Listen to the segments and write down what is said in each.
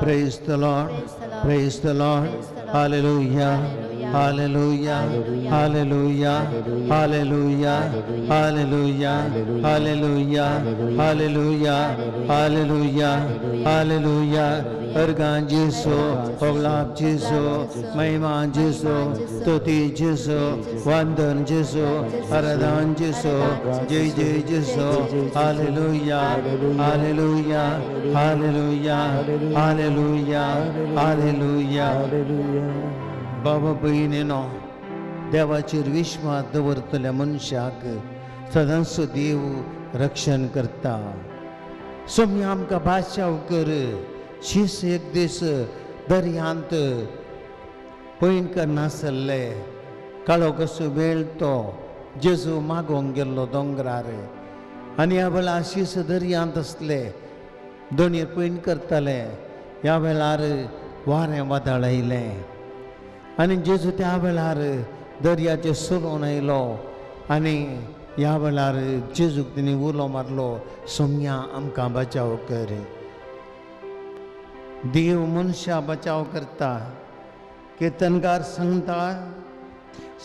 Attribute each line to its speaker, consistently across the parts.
Speaker 1: Praise the Lord. Praise the Lord. Hallelujah. Hallelujah. Hallelujah. Hallelujah. Hallelujah. Hallelujah. Hallelujah. Hallelujah. Hallelujah. अर्गां जेसू, होगलाप जेसू, महिमा जेसू, स्तुती जेसू, वंदन जेसू, आराधन जेसू, जय जय जेसू. Hallelujah. Hallelujah. Hallelujah. Hallelujah. Hallelujah. बाबा भयणीनो, देवाचेर विश्वास दवरतल्या मनशाक सदांच देव रक्षण करता. सोम्या आमकां बादशाव कर. शीस एक दीस दर्यांत पयण करनासले. काळो कसो वेळ तो जेजू मागोंक गेल्लो दोंगरार आनी ह्या वेळार शीस दर्यांत आसले, दोणयेर पयण करताले. ह्या वेळार वारें वादळ आयलें आनी जेजू त्या वेळार दर्याचेर चलोवन आयलो आनी ह्या वेळार जेजूक तेणी उलो मारलो, सोम्या आमकां बचाव कर. देव मनशा बचाव करता. किर्तनकार सांगता,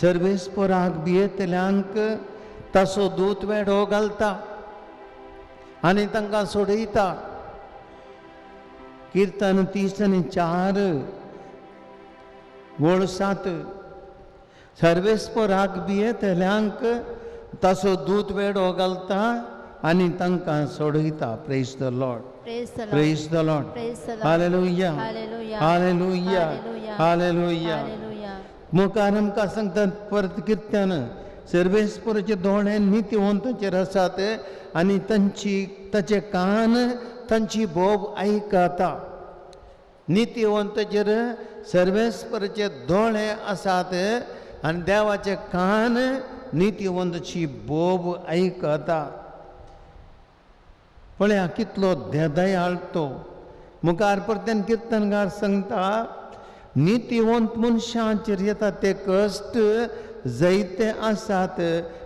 Speaker 1: सर्वेस्पराक भियेतल्यांक ताचो दूत वेडो घालता आनी तांकां सोडयता. किर्तन 34 वळ 7. सर्वेस्पराक भियेतल्यांक ताचो दूत वेडो घालता आनी तांकां सोडयता. Praise the Lord.
Speaker 2: Praise the Lord.
Speaker 1: Praise the Lord.
Speaker 2: Praise the Lord.
Speaker 1: Hallelujah.
Speaker 2: Hallelujah.
Speaker 1: Hallelujah.
Speaker 2: Hallelujah.
Speaker 1: Hallelujah.
Speaker 2: Hallelujah.
Speaker 1: मुखार आमकां सांगतात परत किर्तन, सर्वेस्पराचे दोळे नितीवंताचेर आसात आनी तांची ताचे कान तांची बोब आयकता. नितीवंताचेर सर्वेस्पराचे दोळे आसात आनी देवाचे कान नितीवंताची बोब आयकता. पळया कितलो दयाळ तो. मुखार परत्यान किर्तनकार सांगता, नितीवंत मनशांचेर येता ते कश्ट जायते आसात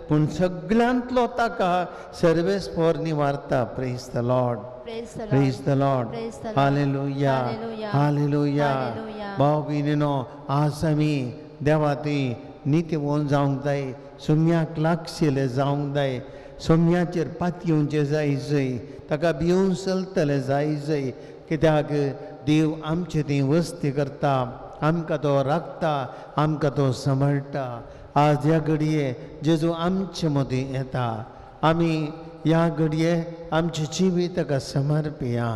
Speaker 1: पूण सगळ्यांतलो ताका सर्वेस्पर निवारता. Praise the Lord.
Speaker 2: Praise the Lord.
Speaker 1: Praise the Lord.
Speaker 2: Praise the Lord.
Speaker 1: Hallelujah.
Speaker 2: Hallelujah.
Speaker 1: Hallelujah.
Speaker 2: Hallelujah.
Speaker 1: भाव भयणीनो, आज आमी देवा थंय नितीवंत जावंक जाय, सोम्याक लागशिल्ले जावंक जाय, सोम्याचेर पातयेवचें जाय जय, ताका भिवन चलतलें जाय जय. कित्याक देव आमचे थंय वस्ती करता, आमकां तो राखता, आमकां तो सांबाळटा. आज ह्या घडये जेजू आमचे मदीं येता, आमी ह्या घडये आमचें जिवीत ताका समर्पिया.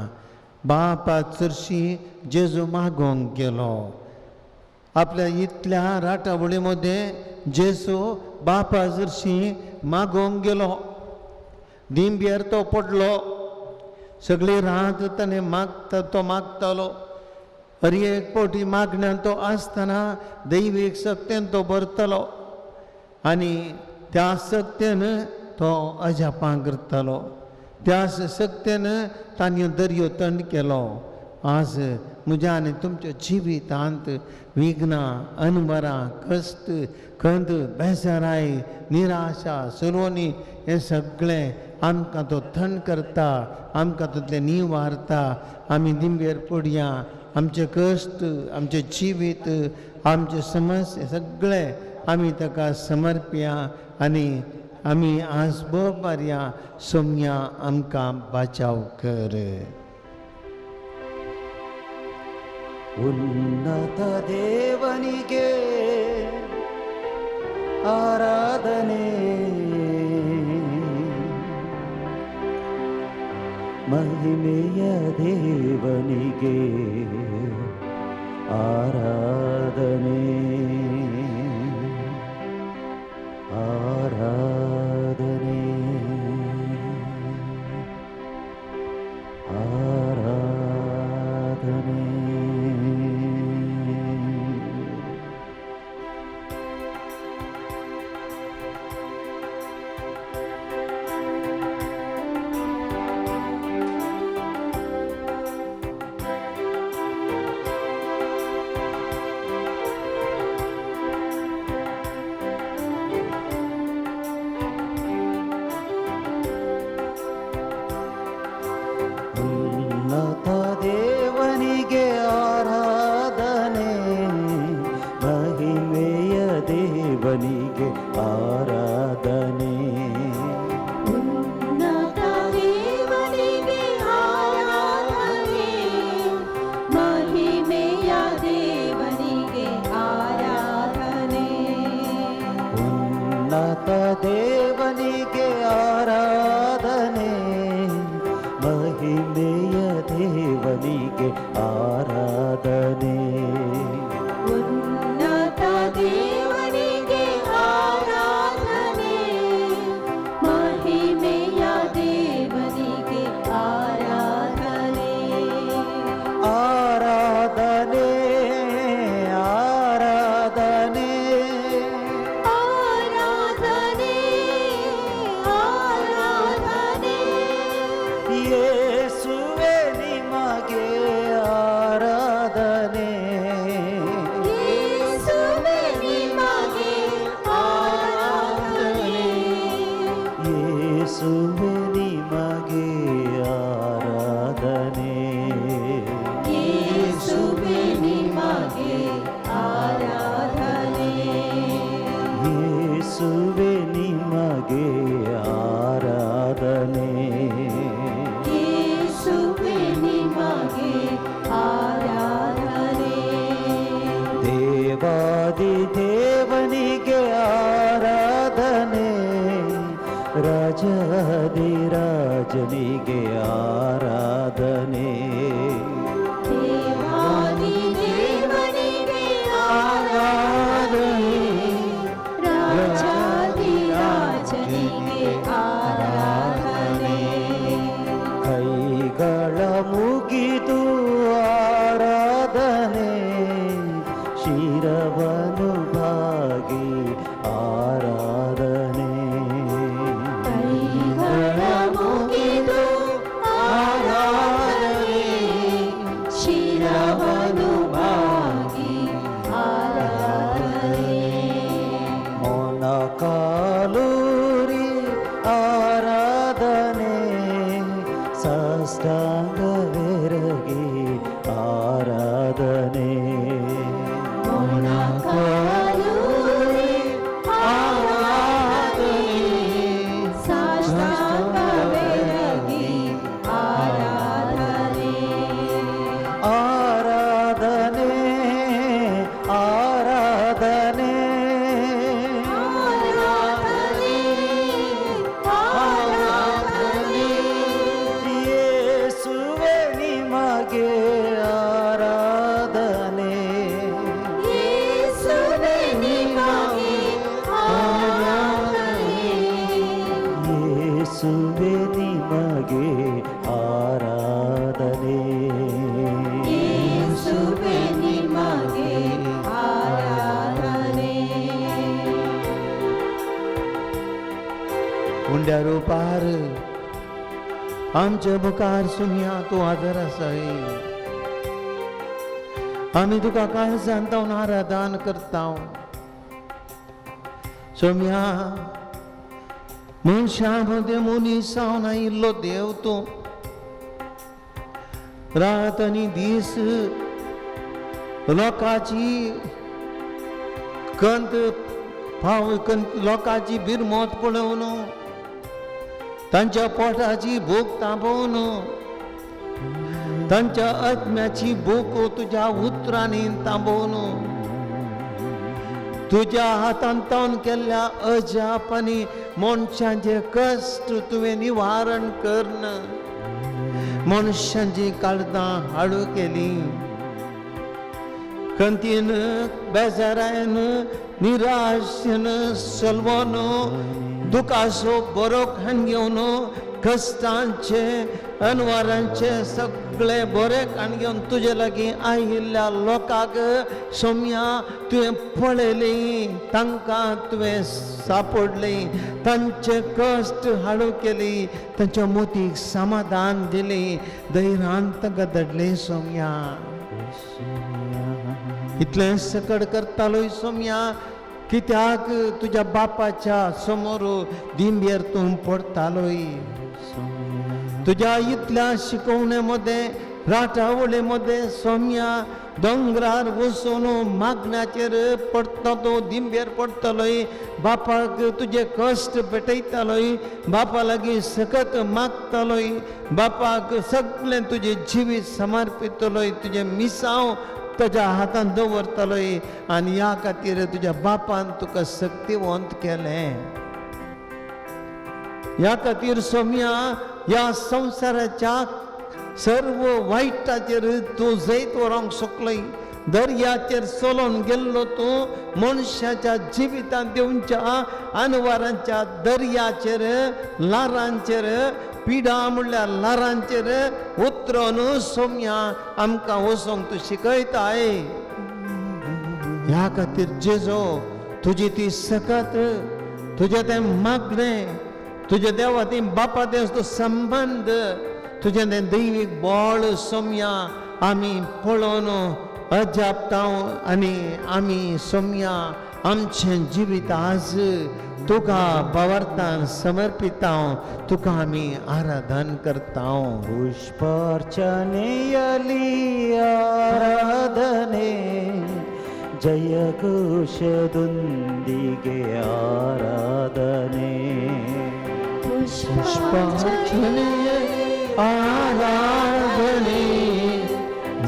Speaker 1: बापा चडशी जेजू मागोंक गेलो. आपल्या इतल्या राटावळी मदें जेजू बापा जरशी मागोंक गेलो. दिंब्यार तो पडलो, सगळी रात ताणें मागता तो मागतालो. हर एक फावटी मागण्यान तो आसतना दैवीक शक्तेन तो भरतालो आनी त्या शक्तेन तो अजापां करतालो. त्या शक्तेन ताणें दर्यो थंड केलो. आज म्हज्या आनी तुमच्या जिवितांत विघ्नां, अनवरां, कश्ट, खंत, बेजाराय, निराशा, सुलवणी हें सगळें आमकां तो थंड करता, आमकां तातूंतलें निवारता. आमी दिंबेर पडया, आमचे कश्ट, आमचें जिवीत, आमचे समस्या सगळें आमी ताका समर्पया आनी आमी आज बोब मारया, सोम्या आमकां बाचाव कर.
Speaker 3: ಉನ್ನತ ದೇವನಿಗೆ ಆರಾಧನೆ, ಮಹಿಮೆಯ ದೇವನಿಗೆ ಆರಾಧನೆ, ಆರಾಧನೆ, ಆರಾಧನೆ. ಉನ್ನತ ದೇವನಿಗೆ ಆರಾಧನೆ.
Speaker 2: ಉನ್ನತ ದೇವನಿಗೆ ಆರಾಧನೆ, ಮಹಿಮೆಯ ದೇವನಿಗೆ ಆರಾಧನೆ.
Speaker 3: ಆರಾಧನೆ, ಆರಾಧನೆ.
Speaker 2: ಆರಾಧನೆ, ಆರಾಧನೆ.
Speaker 3: ಯೇಸುವೆ ನಿಮಗೆ ಆರಾಧನೆ.
Speaker 2: ಯೇಸುವೆ ನಿಮಗೆ ಆರಾಧನೆ.
Speaker 3: ಯೇಸುವೆ ನಿಮಗೆ ಆರಾಧನೆ.
Speaker 2: ಯೇಸುವೆ ನಿಮಗೆ ಆರಾಧನೆ.
Speaker 3: ಯೇಸುವೆ ನಿಮಗೆ ಆರಾಧನೆ.
Speaker 2: ಯೇಸುವೆ ನಿಮಗೆ ಆರಾಧನೆ.
Speaker 3: ದೇವಾದಿ ದೇವನಿಗೆ ಆರಾಧನೆ, ರಾಜಾದಿ ರಾಜನಿಗೆ ಆರಾಧನೆ.
Speaker 2: ದೇವಾದಿ ದೇವನಿಗೆ ಆರಾಧನೆ, ರಾಜಾದಿ ರಾಜನಿಗೆ ಆರಾಧನೆ.
Speaker 3: ಕೈಗಳ ಮುಗಿದು ಆರಾಧನೆ, ಶಿರವನು ಬಾಗಿ ಆರಾಧನೆ.
Speaker 2: ಕೈಗಳ ಮುಗಿದು ಆರಾಧನೆ, ಶಿರವನು ಬಾಗಿ ಆರಾಧನೆ.
Speaker 3: ಮೊಣಕಾಲೂರಿ ಆರಾಧನೆ, ಸಾಷ್ಟಾಂಗವೆರಗಿ ಆರಾಧನೆ.
Speaker 2: ಮೊಣಕಾಲೂರಿ ಆರಾಧನೆ, ಸಾಷ್ಟಾಂಗವೆರಗಿ ಆರಾಧನೆ.
Speaker 3: ಆರಾಧನೆ, ಆರಾಧನೆ.
Speaker 2: ಆರಾಧನೆ, ಆರಾಧನೆ.
Speaker 3: ಯೇಸುವೆ ನಿಮಗೆ ಆರಾಧನೆ.
Speaker 2: ಯೇಸುವೆ ನಿಮಗೆ ಆರಾಧನೆ.
Speaker 3: ಯೇಸುವೆ ನಿಮಗೆ ಆರಾಧನೆ.
Speaker 2: ಯೇಸುವೆ ನಿಮಗೆ ಆರಾಧನೆ.
Speaker 1: उंड्या रुपार आमच्या मुखार सुमया तूं आदर आसाय. आमी तुका काळजान जावन आराधन करता सोम्या. मनशां मदें मनीस जावन आयिल्लो देव तूं, रात आनी दीस लोकांची कंत पाव लोकांची बिरमत पळोवन, तांच्या पोटाची भूक तापोवन, तांच्या आत्म्याची भूक तुज्या उतरांनी तांबोवन, तुज्या हातान तावन केल्ल्या अजापांनी मनशांचे कश्ट तुवें निवारण करन मनशांची काळजां हाडू केली. कंतीन, बेजारायन, निराशेन सलवोन, दुखाचो बरो खाण घेवन, कश्टांचे अनवारांचे सगळे बरे खाण घेवन तुजे लागीं आयिल्ल्या लोकांक सोम्या तुवें पळयली, तांकां तुवें सापडली, तांचे कश्ट हाडू केली, तांच्या मोतीक समाधान दिली, धैर्यान तांकां धाडले सोम्या. इतलें सकड करतालोय सोम्या, कित्याक तुज्या बापाच्या समोर दिंबेर तूं पडतालोय? तुज्या इतल्या शिकवणे मदें, राटावळे मदें सोम्या, दोंगरार वचून मागण्याचेर पडटा तूं, दिंबेर पडटलोय, बापाक तुजे कश्ट पेटयतालोय, बापा लागीं सकत मागतालोय, बापाक सगळें तुजें जिवीत समर्पितलोय, तुजें मिसांव तुज्या हातान दवरतलोय आनी ह्या खातीर तुज्या बापान तुका शक्तिवंत केलें. ह्या खातीर सोम्या, ह्या संवसाराच्या सर्व वायटाचेर तूं जैत व्हरूंक शकलोय. दर्याचेर चलोवन गेल्लो तूं मनशाच्या जिवितांत दिवच्या अनवारांच्या दर्याचेर, ल्हारांचेर, पिडा म्हणल्यार ल्हारांचेर उतरून सोम्या आमकां वचोंक तूं शिकयताय. ह्या खातीर जेजो तुजी ती सकत, तुजें तें मागणें, तुज्या देवा ती बापा तें तो संबंद, तुजें तें दैवीक बळ सोम्या आमी पळोवन अजापता आनी आमी सोम्या आमचें जिवीत आज तुका बावरतान समर्पिता, तुका आमी आराधन करता.
Speaker 3: ಪುಷ್ಪಾರ್ಚನೆಯಲಿ ಆರಾಧನೆ, ಜಯಘೋಷದೊಂದಿಗೆ ಆರಾಧನೆ.
Speaker 1: ಪುಷ್ಪಾರ್ಚನೆಯ ಆರಾಧನೆ,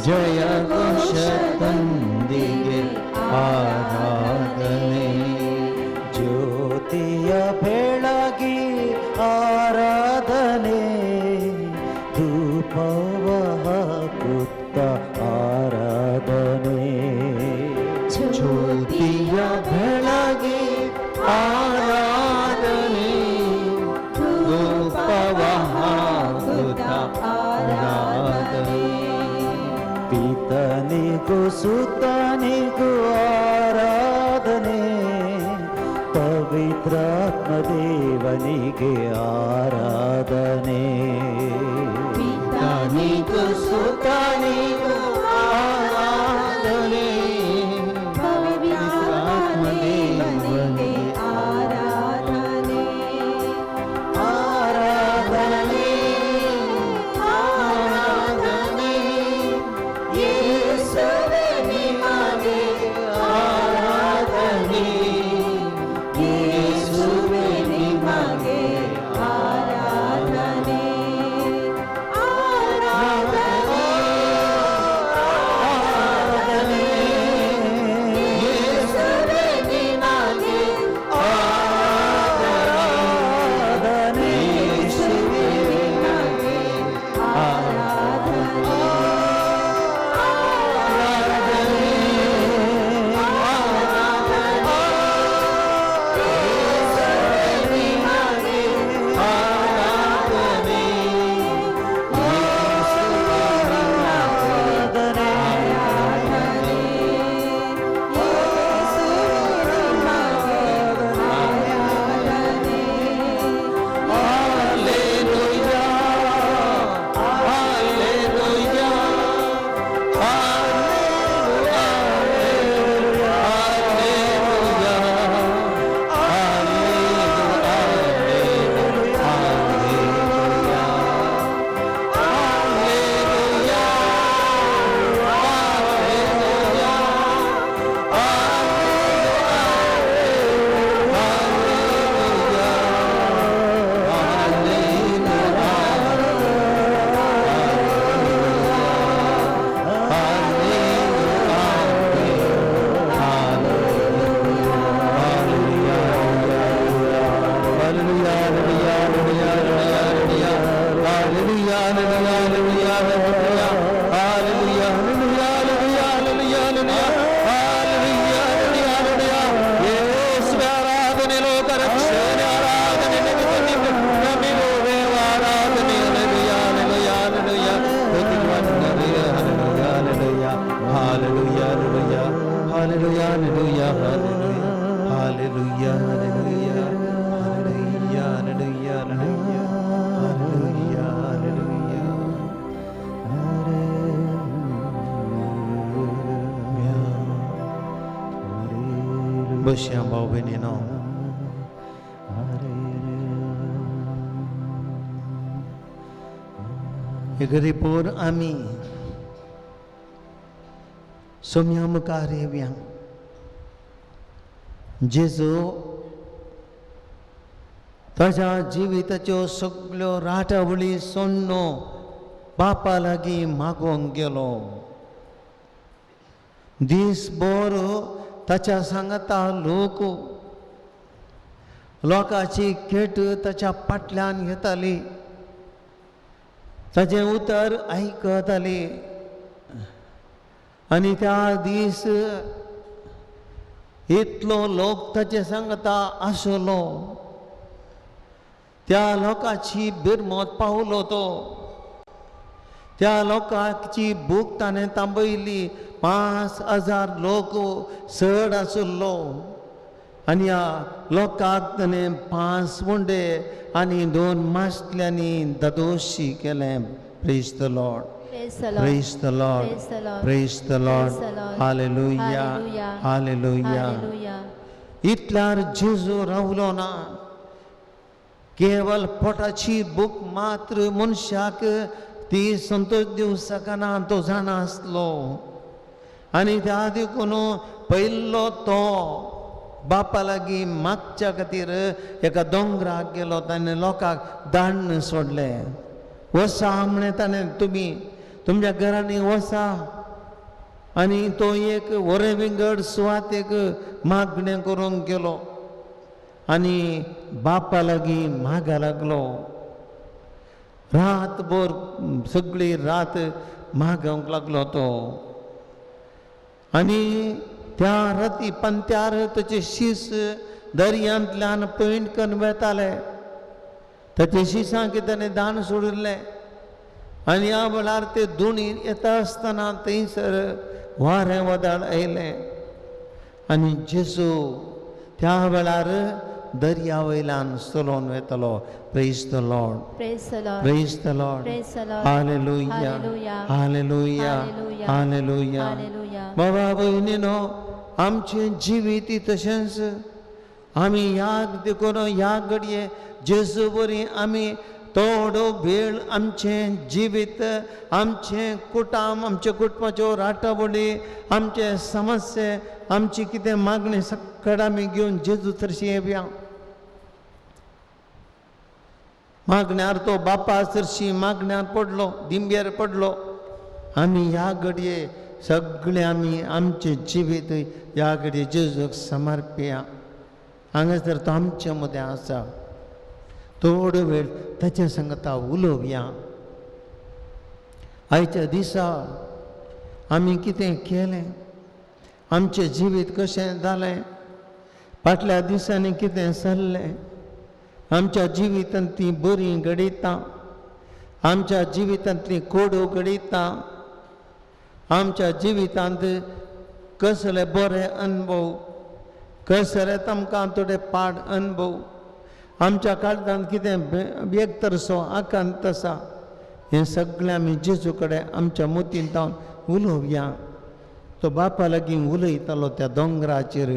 Speaker 1: ಜಯ ಘೋಷದೊಂದಿಗೆ ಆರಾಧನೆ.
Speaker 3: ಜ್ಯೋತಿಯ ಬೆಳಗಿ ಆರಾಧನೆ, ಧೂಪವ ಹಾಕುತ್ತ ಆರಾಧನೆ.
Speaker 1: ಜ್ಯೋತಿಯ ಬೆಳಗಿ ಆರಾಧನೆ, ಧೂಪವ ಹಾಕುತ್ತ ಆರಾಧನೆ.
Speaker 3: ಪಿತನಿಗೂ ಸುತನಿಗೂ ಆರಾಧನೆ, ಪವಿತ್ರಾತ್ಮ ದೇವನಿಗೆ ಆರಾಧನೆ.
Speaker 1: ಪಿತನಿಗೂ ಸುತನಿಗೂ ಆರಾಧನೆ,
Speaker 2: ಪವಿತ್ರಾತ್ಮ ದೇವನಿಗೆ ಆರಾಧನೆ.
Speaker 3: ಆರಾಧನೆ,
Speaker 2: ಆರಾಧನೆ, ಯೇಸುವೆ ನಿಮಗೆ ಆರಾಧನೆ, ಯೇಸುವೆ ನಿಮಗೆ ಆರಾಧನೆ. ಆರಾಧನೆ, ಆರಾಧನೆ, ಯೇಸುವೆ ನಿಮಗೆ
Speaker 3: ಆರಾಧನೆ.
Speaker 2: ಯೇಸುವೆ ನಿಮಗೆ ಆರಾಧನೆ.
Speaker 1: बसया भाव भयणीनो. हे गरीबोर आमी सोम्या मुखार येवया. जेजू ताज्या जिविताच्यो सगल्यो राटावळी सोडून बापा लागीं मागोंक गेलो. दीसभर ताच्या सांगाता लोक, लोकांची खेट ताच्या फाटल्यान येताली. ताचें उतर आयकताली. आनी त्या दीस इतलो लोक ताचे सांगता आसलो, त्या लोकांची बिरमत पावलो तो, त्या लोकांची भूक ताणें तांबयली. 5000 लोक चड आशिल्लो आनी ह्या लोकांक ताणें 5 उंडे आनी 2 मासल्यांनी दादोशी केलें. Praise the Lord.
Speaker 2: Praise the Lord.
Speaker 1: Praise the Lord.
Speaker 2: Praise the Lord.
Speaker 1: Praise the Lord.
Speaker 2: Praise the Lord.
Speaker 1: Hallelujah.
Speaker 2: Hallelujah.
Speaker 1: Hallelujah.
Speaker 2: Hallelujah.
Speaker 1: इतल्यार जेजू रावलो ना. केवल पोटाची भूक मात्र मनशाक ती संतोष दिवंक शकना तो जाणा आसलो. आनी त्या देखून पयलो तो बापा लागीं मागच्या खातीर एका दोंगराक गेलो. ताणें लोकांक दाण्ण सोडलें. वसा म्हणलें ताणें, तुमी तुमच्या घरांनी वसा. आनी तो एक वरे विंगड सुवातेक मागणें करूंक गेलो आनी बापा लागीं मागा लागलो. रातभर सगळी रात मागूंक लागलो तो. आनी त्या राती पंत्यार ताचे शीस दर्यांतल्यान पयण करून वेताले. ताचे शिसांक ताणें दान सोडिल्लें. आनी ह्या वेळार ते दोणी येता आसतना थंयसर वारें वादळ आयलें आनी जेजू त्या वेळार दर्या वयल्यान चलोवन वेतलो. Praise the Lord.
Speaker 2: Praise the Lord.
Speaker 1: Praise the Lord.
Speaker 2: Praise the Lord.
Speaker 1: Hallelujah.
Speaker 2: Hallelujah.
Speaker 1: Hallelujah.
Speaker 2: Hallelujah.
Speaker 1: Hallelujah.
Speaker 2: Hallelujah.
Speaker 1: बाबा भयणीनो, आमचें जिवीत तशेंच आमी याद देखून ह्या घडये जेजू बरी आमी थोडो वेळ आमचें जिवीत, आमचें कुटाम, आमच्या कुटुंबाच्यो राटावळी, आमचे समस्ये, आमची कितें मागणी सगळें आमी घेवन जेजू सरशी येवया. मागण्यार तो बापा सरशी मागण्यार पडलो, दिंब्यार पडलो. आमी ह्या घडये सगळे आमी आमचें जिवीत ह्या घडये जेजूक समर्पया. हांगासर तो आमचे मदें आसा. थोडो वेळ ताच्या सांगता उलोवया. आयच्या दिसा आमी कितें केलें, आमचें जिवीत कशें जालें, फाटल्या दिसांनी कितें चल्लें, आमच्या जिवितांतलीं बरीं घडितां, आमच्या जिवितांतलीं कोडो घडितां, आमच्या जिवितांत कसले बरे अनुभव, कसले आमकां थोडे पाड अनुभव, आमच्या काळजांत कितें एकतरसो आकांत आसा, हें सगळें आमी जेजू कडेन आमच्या मतींत उलोवया. तो बापा लागीं उलयतालो त्या दोंगराचेर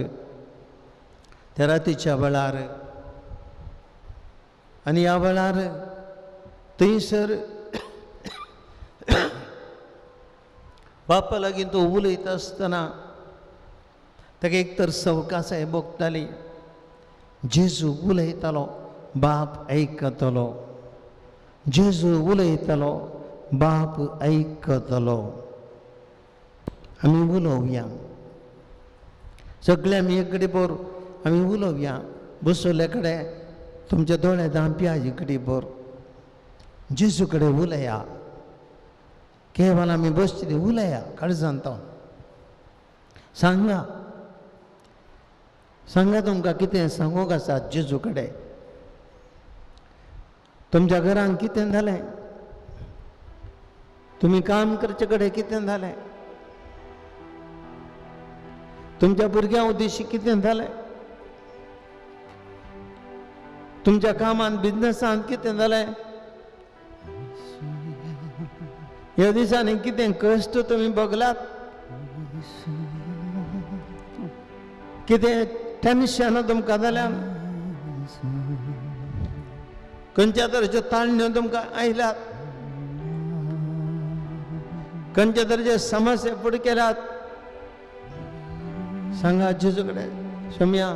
Speaker 1: त्या रातीच्या वेळार. आनी ह्या वेळार थंयसर बापा लागीं तो उलयता आसतना ताका एक तर सवकासाय भोगताली. जेजू उलयतालो, बाप आयकतलो. जेजू उलयतालो, बाप आयकतलो. आमी उलोवया सगळे, आमी एक कडेन भर आमी उलोवया. बसवल्ले कडेन तुमच्या दोळे धांपया, इकडे भर जेजू कडेन उलया. केवल आमी बसतली उलया काळजांत सांगा सांगा तुमकां कितें सांगूंक आसा जेजू कडेन. तुमच्या घरांत कितें जालें, तुमी काम करचे कडेन कितें जालें, तुमच्या भुरग्यां उद्देशी कितें जालें, तुमच्या कामांत बिजनसांत कितें जालें, ह्या दिसांनी कितें कश्ट तुमी भोगलात, कितें टेन्शन तुमकां जाल्यान, खंयच्या तरेच्यो ताळण्यो तुमकां आयल्यात, खंयच्या तरेचे समस्या फुडें केल्यात, सांगा जेजू कडेन. सोम्या,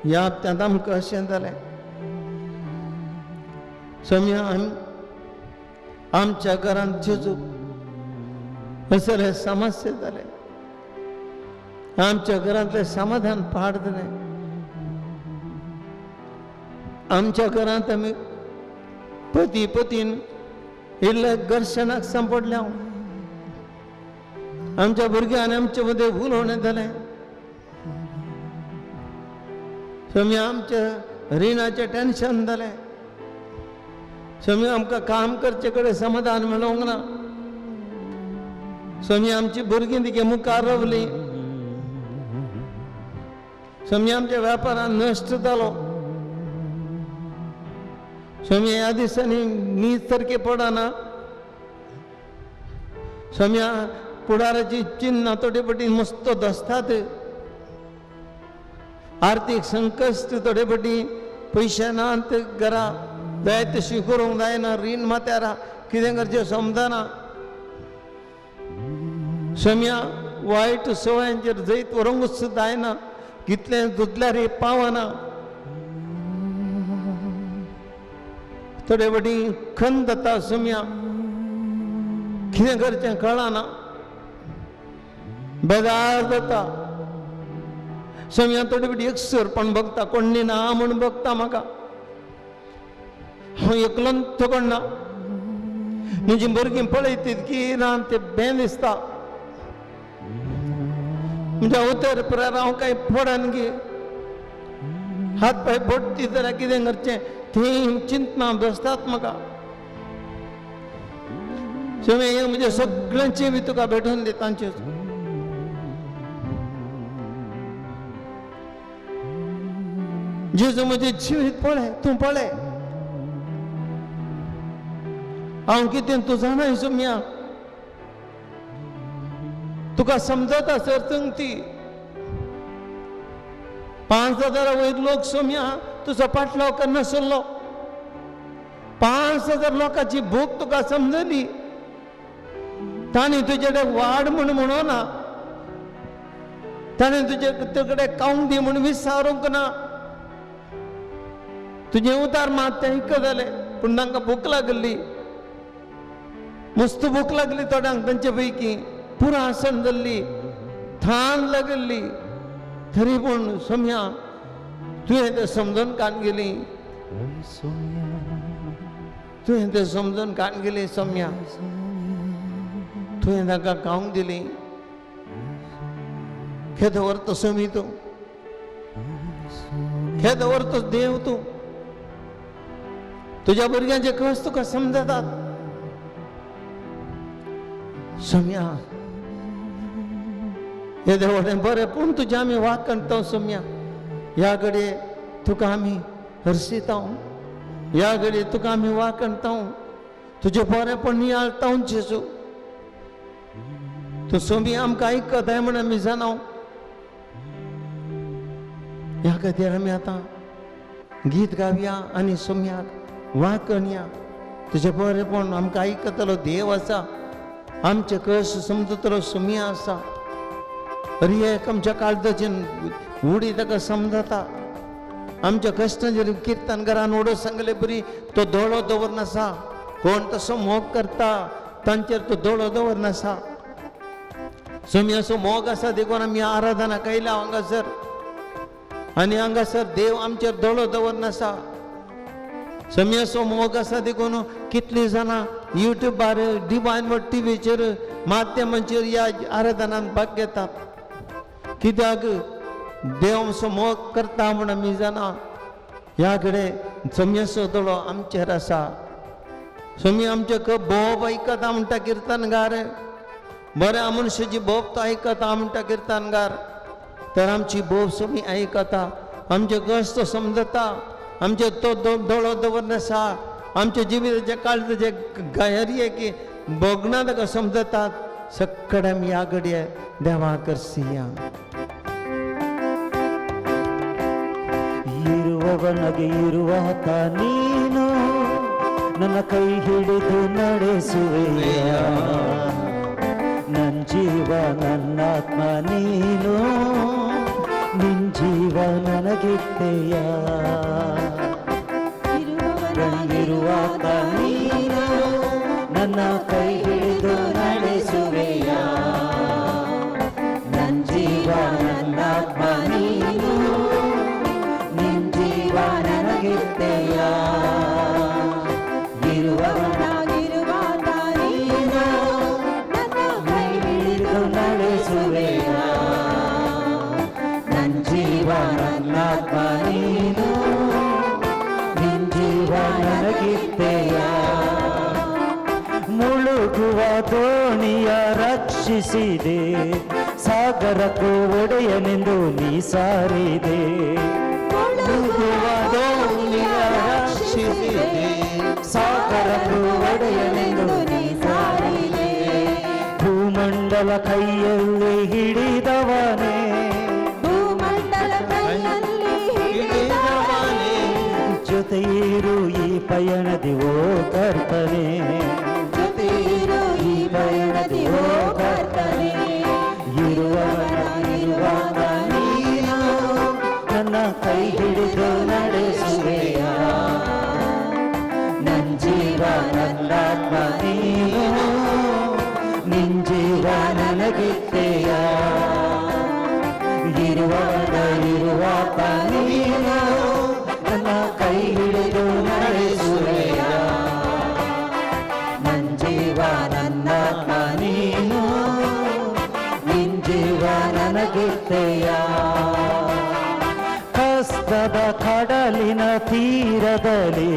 Speaker 1: ह्या हप्त्यांत आमकां अशें जालें. सोम्या, आमच्या घरांत जेजू असले समस्या जाले, आमच्या घरांतलें समाधान पाड जालें, आमच्या घरांत आमी पती पतीन इल्ले घर्शणाक सांपडल्या. आमच्या भुरग्यान आमचे मदें उलोवणें जालें. स्वामी आमच्या रिणाचें टेन्शन जालें. स्वामी आमकां काम करचे कडेन समाधान मेळोंक ना. स्वामी आमची भुरगीं तिगे मुखार रावलीं. स्वामी आमच्या वेपारान नश्ट जालो. स्वामी ह्या दिसांनी न्हीद सारकी पडना. स्वामी फुडाराची चिन्नां थोडे पटी मस्त दसतात. आर्थीक संकश्ट थोडे पटी पयशे नात घरा, जाय तशी करूंक जायना, रीण माथ्यार कितें करचें समजना. स्वामी वायट सवयांचेर जैत व्हरूंकूच जायना, कितलें धुतल्यार पावना. थोडे पटी खंत जाता स्वाम्या, कितें करचें कळना, बेजार जाता. स्वामी थोडे पटी एकसरपण बघता, कोण ना म्हूण बघता म्हाका, हांव एकलोच कोण ना. म्हजी भुरगीं पळयतीत की ना ते बें दिसता. म्हज्या उतर परार हांव कांय पडन गी, हात पांय बोडटी जाल्यार कितें करचें तीं चिंतना बसतात म्हाका. स्वामी हें म्हजें सगळ्यांचें बी तुका भेटून दिता. जेजू म्हजें जिवीत पळय, तूं पळय हांव कितें तूं जाणाय सोम्या, तुका समजता सर ती 5000 वयर लोक सोम्या तुजो पाटलाव करनासलो. 5000 लोकांची भूक तुका समजली, तांणी तुजे कडेन वाड म्हूण म्हणना, ताणें तुजे कडेन कावंक दी म्हूण विचारूंक ना. तुजें उतार मात तें आयकत जालें, पूण तांकां भूक लागली, मस्त भूक लागली थोड्यांक. तांचे पैकी पुरा आसन जाल्ली, थान लागली, तरी पूण सोम्या तुवें तें समजून कान गेली, तुवें तें समजून कान गेली सोम्या, तुवें तांकां खावंक दिली. खेद व्हरतो सोमी तूं, खेद व्हरतो देव तूं, तुज्या भुरग्यांचे कस तुका समजतात. सोम्या येदे व्हडलें बरें पूण तुजें आमी वाकणता सोम्या, ह्या घडये तुका आमी हरशिता, ह्या घडये तुका आमी वाकणता, तुजें बरेंपण नियाळता जेजू. तूं सोमी आमकां आयकताय म्हण आमी जाणा. ह्या खातीर आमी आतां गीत गावया आनी सोम्याक वाकणया. तुजें बरेंपण आमकां आयकतलो देव आसा, आमचें कश समजतलो सोम्या आसा. अरे आमच्या काळजाची उडी ताका समजता. आमच्या कश्टांचेर किर्तनकारान उडो सांगले बरी तो दोळो दवरनासा, कोण तसो मोग करता तांचेर तो दोळो दवरनासा. सोम्याचो मोग आसा देखून आमी आराधना केल्या हांगासर, आनी हांगासर देव आमचेर दोळो दवरनासा. सोम्याचो मोग आसा देखून कितलीं जाणां युट्यूबार, डिवायन वर्ड टिवीचेर, माध्यमांचेर ह्या आराधनान भाग घेतात. कित्याक देव आमचो मोग करता म्हूण आमी जाणा. ह्या कडेन सोम्याचो दोळो आमचेर आसा. सोमी आमचे बोब आयकता म्हणटा किर्तनगार, बऱ्या मनशाची बोब तो आयकता म्हणटा किर्तनगार, तर आमची बोब सोमी आयकता, आमचे कश्ट समजता, आमचे तो दोळो दवरनासा, आमच्या जिविताचे काळजाचे गायरी की भोगणां ताका समजतात. सगळे आमी ह्या घडये देवा करसिया.
Speaker 3: ಇರುವವನಗೆ ಇರುವಾತ ನೀನು, ನನ್ನ ಕೈ ಹಿಡಿದು ನಡೆಸುವೆಯ, ನನ್ನ ಜೀವ ನನ್ನಾತ್ಮ ನೀನು, ನಿನ್ ಜೀವ ನನಗಿತ್ತೆಯ. ಇರುವಾತ ನೀನು, ನನ್ನ ಕೈ ಹಿಡಿದು ನಡೆಸುವೆಯ, ನನ್ನ ಜೀವ ನನ್ನಾತ್ಮ ನೀನು, ನಿನ್ ಜೀವ ನನಗಿತ್ತೆಯ. ಇರುವವನಾಗಿರುವಾತ ನಡೆಸುವೆಯ. ನನ್ ಜೀವ ನನ್ನಾತ್ಮ ನೀನು, ನಿನ್ ಜೀವ ನನಗಿತ್ತೆಯ. ಮುಳುಗುವ ದೋಣಿಯ ರಕ್ಷಿಸಿದೆ, ಸಾಗರಕ್ಕೂ ಒಡೆಯನೆಂದು ನೀ ಸಾರಿದೆ.
Speaker 2: ಮುಳುಗುವ ದೋಣಿಯ ರಕ್ಷಿಸಿದೆ,
Speaker 3: ಸಾಗರಕ್ಕೂ ಒಡೆಯನೆಂದು
Speaker 2: ನೀ ಸಾರಿದೆ.
Speaker 3: ಭೂಮಂಡಲ ಕೈಯಲ್ಲಿ ಹಿಡಿದವನೇ,
Speaker 2: ಭೂಮಂಡಲ ಕೈಯಲ್ಲಿ ಹಿಡಿದವನೇ,
Speaker 3: ಜೊತೆಯಿರು ಈ ಪಯಣದಿ ಓ ಕರ್ತನೆ,
Speaker 2: ಜೊತೆಯಿರು ಈ ಪಯಣದಿ ಓ ಕರ್ತನೆ.
Speaker 3: ಇರುವವನಾಗಿರುವಾಗ ನೀನು ನನ್ನ ಕೈ ಹಿಡಿದು ನಡೆಸುವೆಯ. ನನ್ ಜೀವ ನನ್ನಾತ್ಮ ನೀನು, ನಿನ್ ಜೀವ ನನಗಿತ್ತೆಯ. ಇರುವವನ ಇರುವಾತ ನೀನು ನನ್ನ ಕೈ ಹಿಡಿದು ನಡೆಸುವೆಯ. ನನ್ ಜೀವ ನನ್ನಾತ್ಮ ನೀನು, ನಿನ್ ಜೀವ ನನಗಿತ್ತೆಯ. ಕಷ್ಟದ ಕಡಲಿನ ತೀರದಲ್ಲಿ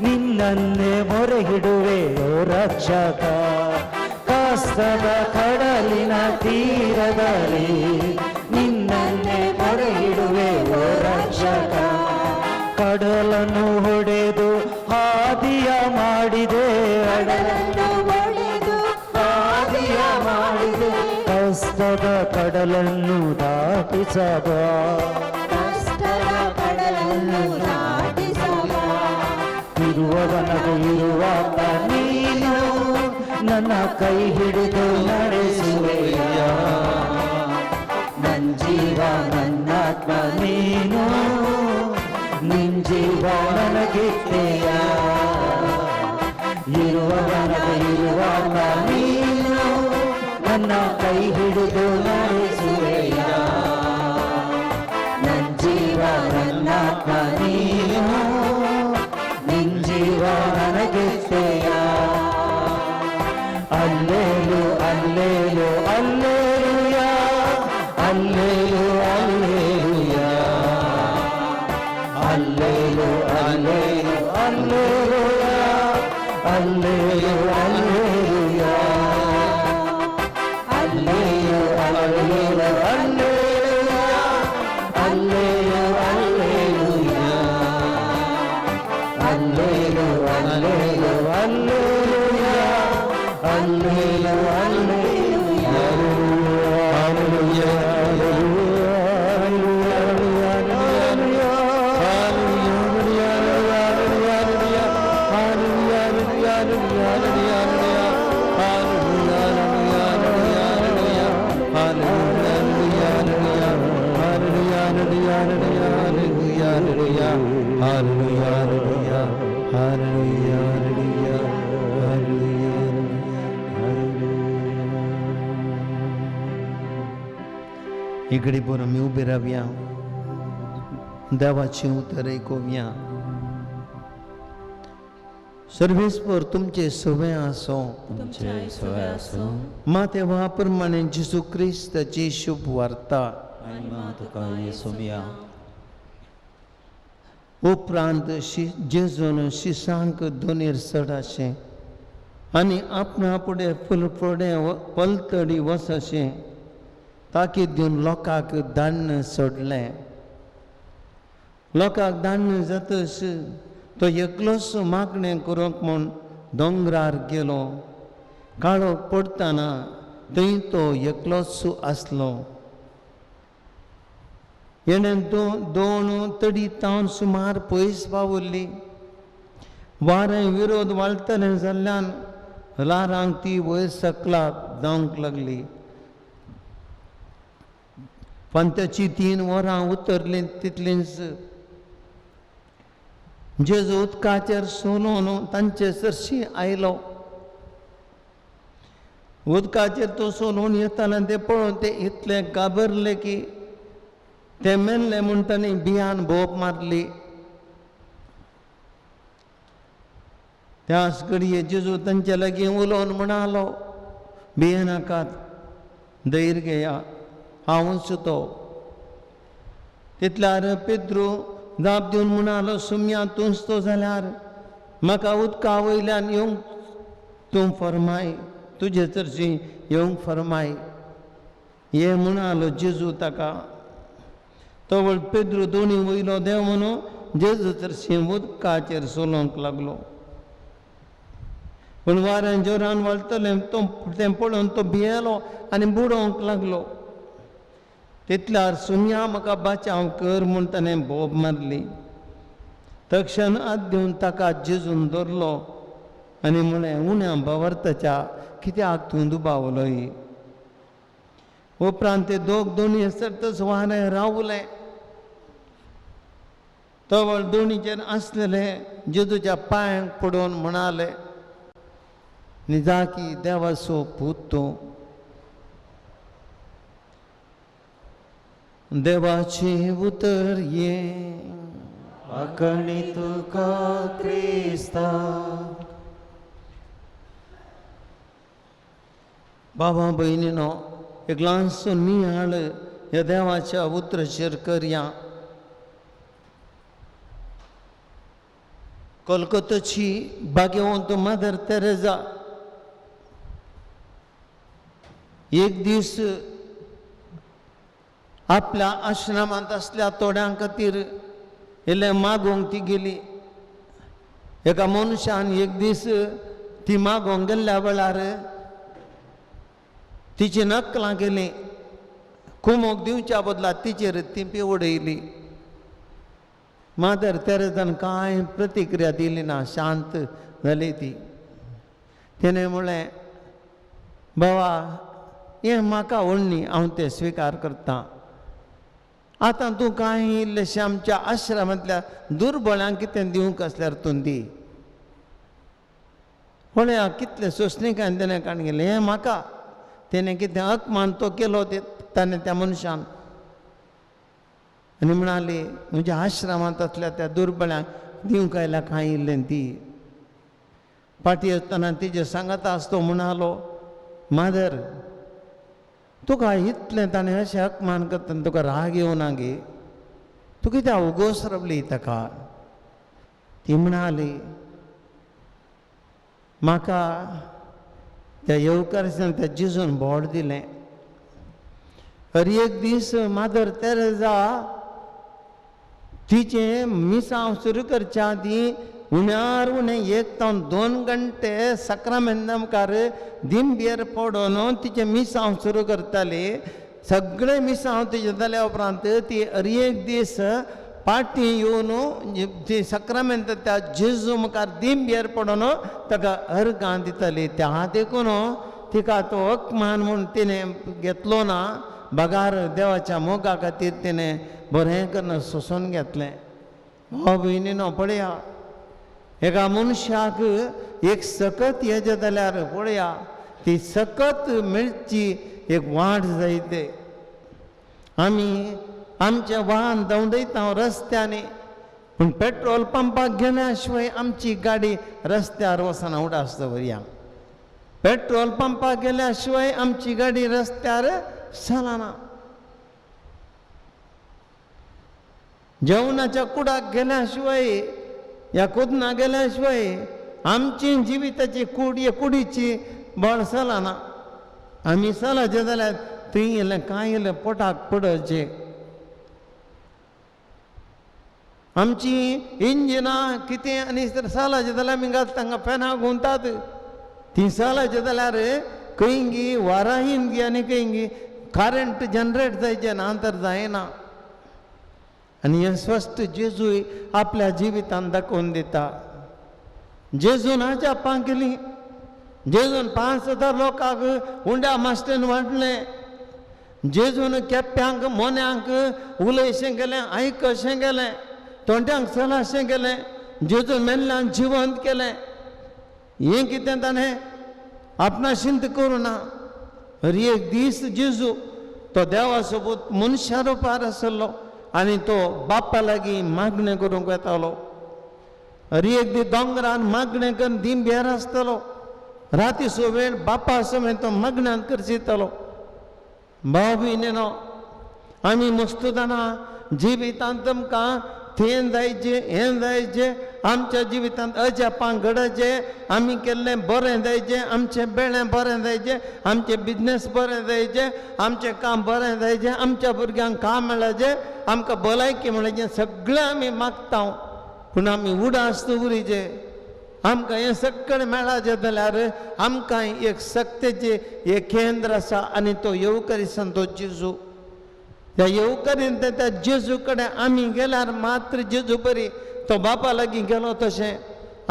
Speaker 3: ನಿನ್ನನ್ನೇ ಮೊರೆ ಹಿಡುವೆ ಓ ರಕ್ಷಕ. ಕಷ್ಟದ ಕಡಲಿನ ತೀರದಲ್ಲಿ ನಿನ್ನನ್ನೇ ಮೊರೆ ಹಿಡುವೆ ಓ ರಕ್ಷಕ. ಕಡಲನ್ನು ಹೊಡೆದು ಹಾದಿಯ ಮಾಡಿದೆ,
Speaker 2: ಕಡಲನ್ನು ಒಡೆದು
Speaker 3: ಹಾದಿಯ ಮಾಡಿದೆ. ಕಷ್ಟದ ಕಡಲನ್ನು ದಾಟಿಸಬ,
Speaker 2: ಕಷ್ಟದ ಕಡಲನ್ನು ದಾಟಿಸುವ.
Speaker 3: ಇರುವವನದು ಇರುವಾತ ನೀನು ನನ್ನ ಕೈ ಹಿಡಿದು ನಡೆಸುವೆಯ. ನನ್ ಜೀವ ನನ್ನಾತ್ಮ ನೀನು, ನಿನ್ ಜೀವ ನನಗಿತ್ತೆಯ. ಇರುವವನದು ಇರುವಾತ ನೀನು ನನ್ನ ಕೈ ಹಿಡಿದು ನಡೆಸುವೆಯ. ನನ್ ಜೀವ ನನ್ನಾತ್ಮ ನೀನು, ನಿನ್ ಜೀವ ನನಗಿತ್ತೆಯ. ಅಲ್ಲೇಲು ಅಲ್ಲೇಲು ಅಲ್ಲೇಲುಯಾ, ಅಲ್ಲೇಲು ಅಲ್ಲೇಲುಯಾ, ಅಲ್ಲೇಲು ಅಲ್ಲೇಲು ಅಲ್ಲೇಲುಯಾ, ಅಲ್ಲೇಲು ಅಲ್ಲೇಲುಯಾ, ಅಲ್ಲೇಲು ಅಲ್ಲೇಲು ಅಲ್ಲೇಲುಯಾ, ಅಲ್ಲೇಲು ಅಲ್ಲೇಲುಯಾ, ಅಲ್ಲೇಲು ಅಲ್ಲೇಲು ಅಲ್ಲೇಲುಯಾ, ಅಲ್ಲೇಲು ಅಲ್ಲೇಲುಯಾ.
Speaker 1: इकडे बरोबर आमी उबी रावया, देवाचें उतर आयकुया. सर्वेस्पर तुमचे सवय आसो.
Speaker 3: तुमचे सवय आसूं.
Speaker 1: माते प्रमाणे जेजू क्रिस्ताची शुभ वार्ता.
Speaker 3: महिमा तुका येसुमिया.
Speaker 1: उपरांत जेजून शिसांक दोनीर चड अशें आनी आपणा फुडें फुलफुडें पलतडी वच अशें ताकीद दिवन लोकांक धाडून सोडलें. लोकांक धाडून जातच तो एकलोच मागणें करूंक म्हूण दोंगरार गेलो. काळो पडटना थंय तो एकलोच आसलो. हेणें दोन तडी तावन सुमार पयस पावल्ली. वारें विरोध वाळटलें जाल्ल्यान ल्हारांक ती वयर सकला जावंक लागली. पंत्याची 3 वरां उतरलीं तितलींच जेजू उदकाचेर सोलून तांचे सरशी आयलो. उदकाचेर तो सोलून येतालो ते पळोवन ते इतले घाबरले की ते मेल्ले म्हूण तांणी बियान भोप मारली. त्याच घडये जेजू तांचे लागीं उलोवन म्हणालो, भियेनाकात. धैर्य घेया, हांवूच तो. तितल्यार पेद्रू जाप दिवन म्हणालो, सुम्या तूंच तो जाल्यार म्हाका उदका वयल्यान येवंक तूं फरमाय, तुजे चरशी येवंक फरमाय. हे म्हणालो जेजू ताका. तवळ पेद्रू दोणी वयलो देव म्हणून जेजू चरशी उदकाचेर चलोवंक लागलो. पूण वाऱ्यान जोरान वळतलें तो तें पळोवन तो भियेलो आनी बुडोवंक लागलो. तितल्यार सुम्या म्हाका बाचाव कर म्हूण ताणें बोब मारली. तक्षण हात दिवन ताका जेजून धरलो आनी म्हळें, उण्या भावार्थाच्या कित्याक तूं दुबावलोय? उपरांत ते दोग दोणी सरतच वारें रावलें. तवळ दोणीचेर आसलेले जेजूच्या पांयांक पडोवन म्हणाले, निजाकी देवाचो पूत तूं. देवाचें उतर हें.
Speaker 3: आकणी तुका क्रिस्ता.
Speaker 1: बाबा भयणीनो, एक ल्हानसो नियाळ ह्या देवाच्या उतराचेर करया. कोलकोताची भाग्यवंत मदर तेरेजा एक दीस आपल्या आश्रमांत आसल्या थोड्यां खातीर इल्लें मागूंक ती गेली. एका मनशान एक दीस ती मागूंक गेल्ल्या वेळार तिची नकलां केली, कुमोक दिवच्या बदला तिचेर ती उडयली. मादर तेरेजान कांय प्रतिक्रिया दिली ना, शांत जाली ती. तिणें म्हळें, बाबा हें म्हाका ओडणी, हांव तें स्विकार करतां. आतां तूं कांय इल्लेशें आमच्या आश्रमांतल्या दुर्बळांक कितें दिवंक आसल्यार तूं दी. पळया कितलें सोंसणीकायेन तेणें काडून गेलें हें म्हाका. तेणें कितें अपमान तो केलो ते ताणें त्या मनशान. आनी म्हणाली, म्हज्या आश्रमांत आसल्या त्या दुर्बळ्यांक दिवंक आयल्या कांय इल्लें दी. फाटीं आसतना तिजे सांगाता आसतो म्हणालो, मादर तुका इतलें ताणें अशें अपमान करतना तुका राग येवना गे? तूं कित्याक उगोस रावली ताका? ती म्हणाली, म्हाका त्या येवकारसान त्या जेजून बोड दिलें. हर एक दीस मादर तेरेजा तिचें मिसांव सुरू करच्या आदीं उण्यार उणें 1 ते 2 घंटे साक्रामेंता मुखार दिंबेर पडोन तिचें मिसांव सुरू करताली. सगळें मिसांव तिचें जाल्या उपरांत ती हर एक दीस पाटी येवन ती साक्रामेंत त्या जेजू मुखार दिंबेर पडोन ताका अर्गां दिताली. त्या देखून तिका तो अपमान म्हूण तिणें घेतलो ना, बगार देवाच्या मोगा खातीर तिणें बरें करून सोंसून घेतलें. भाव भयणीनो पळया, एका मनशाक एक सकत येता जाल्यार पळया ती सकत मेळची एक वाट जायते. आमी आमचें वाहन धांवडयता रस्त्यांनी, पूण पेट्रोल पंपाक गेल्या शिवाय आमची गाडी रस्त्यार वचना. उडास दवरया, पेट्रोल पंपाक गेल्या शिवाय आमची गाडी रस्त्यार चलना. जेवणाच्या कुडाक गेल्या शिवाय या कुदना गेल्या शिवाय आमची जिविताची कूड या कुडीची बळ चलना. आमी चलचें जाल्यार थंय इल्लें कांय इल्लें पोटाक पडचें. आमची इंजिनां कितें आनी चलचें जाल्यार आमी घालता तांकां फॅनां घुंवतात. ती चलचें जाल्यार खंय वाराहीन गी आनी खंय करंट जनरेट जायचें ना तर जायना. आनी हें स्पश्ट जेजूय आपल्या जिवितान दाखोवन दिता. जेजून अजापां केलीं, जेजून 5000 लोकांक उंड्या मास्टेन वांटलें, जेजून केप्यांक मोन्यांक उलयशें केलें, आयकशें केलें, तोंड्यांक चलाशें केलें, जेजून मेल्ल्यान जिवंत केलें. हें कितें ताणें आपणा शिंत करूं ना. हर एक दीस जेजू तो देवा सोबत मनशा रुपार आसलो आनी तो बापा लागीं मागणें करूंक वेतालो. हर एक दीस दोंगरान मागणें करून दिंब्यार आसतालो. रातीचो वेळ बापा समेत तो मागण्यांत करचितालो. भाव भयणीनो, आमी मस्तू जाणां जिवितांत तुमकां तें जायचें हें जायचें, आमच्या जिवितांत अजापां घडचें, आमी केल्लें बरें जायचें, आमचें बेळें बरें जायचें, आमचें बिजनेस बरें जायचें, आमचें काम बरें जायचें, आमच्या भुरग्यांक काम मेळचें, आमकां भलायकी मेळचें, सगळें आमी मागता. पूण आमी उडास दवरीचे. आमकां हें सगळें मेळाचें जाल्यार आमकां एक सक्तेचें एक केंद्र आसा आनी तो येवकरी तो जेजू. त्या येवकरीन त्या जेजू कडेन आमी गेल्यार मात्र जेजू बरी तो बापा लागीं गेलो तशें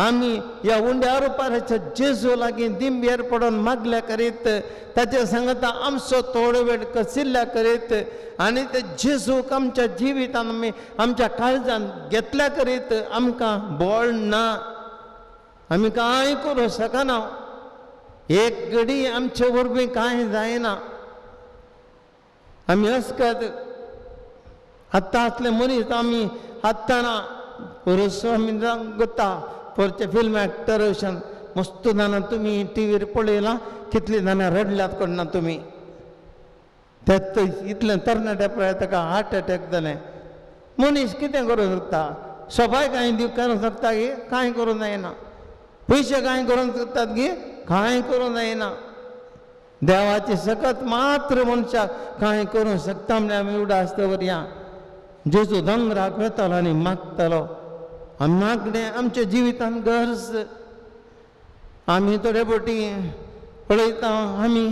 Speaker 1: आमी ह्या उंड्या रुपाराच्या जेजू लागीं दिंबेर पडून मागल्या करीत, ताचे सांगता आमचो थोडो वेळ कसिल्ल्या करीत आनी ते जेजूक आमच्या जिवितान आमी आमच्या काळजान घेतल्या करीत आमकां बळ ना, आमी कांय करूं शकना. एक घडी आमचे वरवीं कांय जायना. आमी अस्कत आत्तां आसले मनीस आमी आत्ताना पुरुस आमी गोता पोरचे फिल्म एक्टर अशें मस्त जाणां तुमी टिवीर पळयलां कितलीं जाणां रडल्यात कोण ना तुमी. ते इतलें तरणाटे पळय ताका हार्ट एटॅक जालें. मनीस कितें करूंक शकता? सबाय कांय करूंक शकता की कांय करूंक जायना. पयशे कांय करूंक शकतात की कांय करूंक जायना. देवाची सकत मात्र मनशाक कांय करूंक शकता म्हळ्यार आमी उडास दवरया. जेजू दोंगराक वेतालो आनी मागतालो. आनी मागणें आमच्या जिवितान गरज. आमी थोडे फावटी पळयता आमी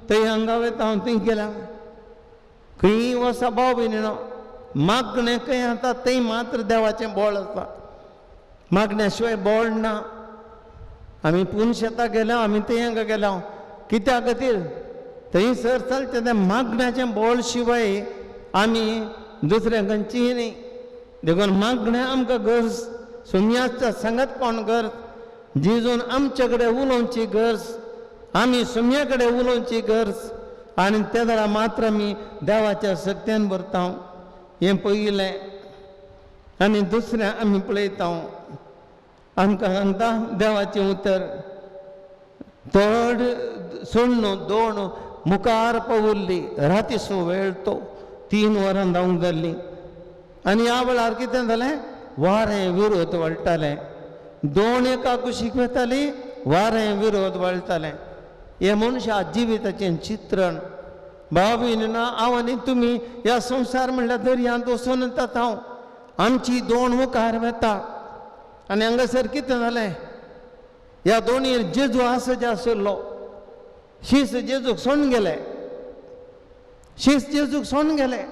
Speaker 1: थंय हांगा वयता थंय गेल्या खंय वसा भाव भयणीनो, मागणें खंय आसा थंय मात्र देवाचें बळ आसा. मागण्या शिवाय बळ ना. आमी पूण शेतां गेल्या, आमी थंय हांगा गेल्या कित्या खातीर? थंयसर चलचें तें मागण्याचें बळ शिवाय आमी दुसऱ्या खंयचीय न्ही. देखून मागणें आमकां गरज, सुम्याच्या सांगातपण गरज, जेजून आमचे कडेन उलोवची गरज, आमी सुम्या कडेन उलोवची गरज. आनी ते वेळार मात्र आमी देवाच्या सक्त्यान भरता. हें पयलें. आनी दुसरें आमी पळयता आमकां सांगता देवाचें उतर, तड सोडणू दोन मुखार पावुल्ली रातीचो वेळ तो 3 वरां धांवंक जाल्लीं. आनी ह्या वेळार कितें जालें, वारें विरोध वळटालें. दोन एका कुशीक वताली, वारें विरोध वळटालें. हें मनशा जिविताचें चित्रण. भाव भयणीनो, हांव आनी तुमी ह्या संवसार म्हणल्यार दर्यांत वचून येतात. हांव आमची दोन मुखार वता आनी हांगासर कितें जालें, ह्या दोनीर जेजू आसा जे आशिल्लो शीस जेजूक सोडून गेले, शीस जेजूक सोडून गेले.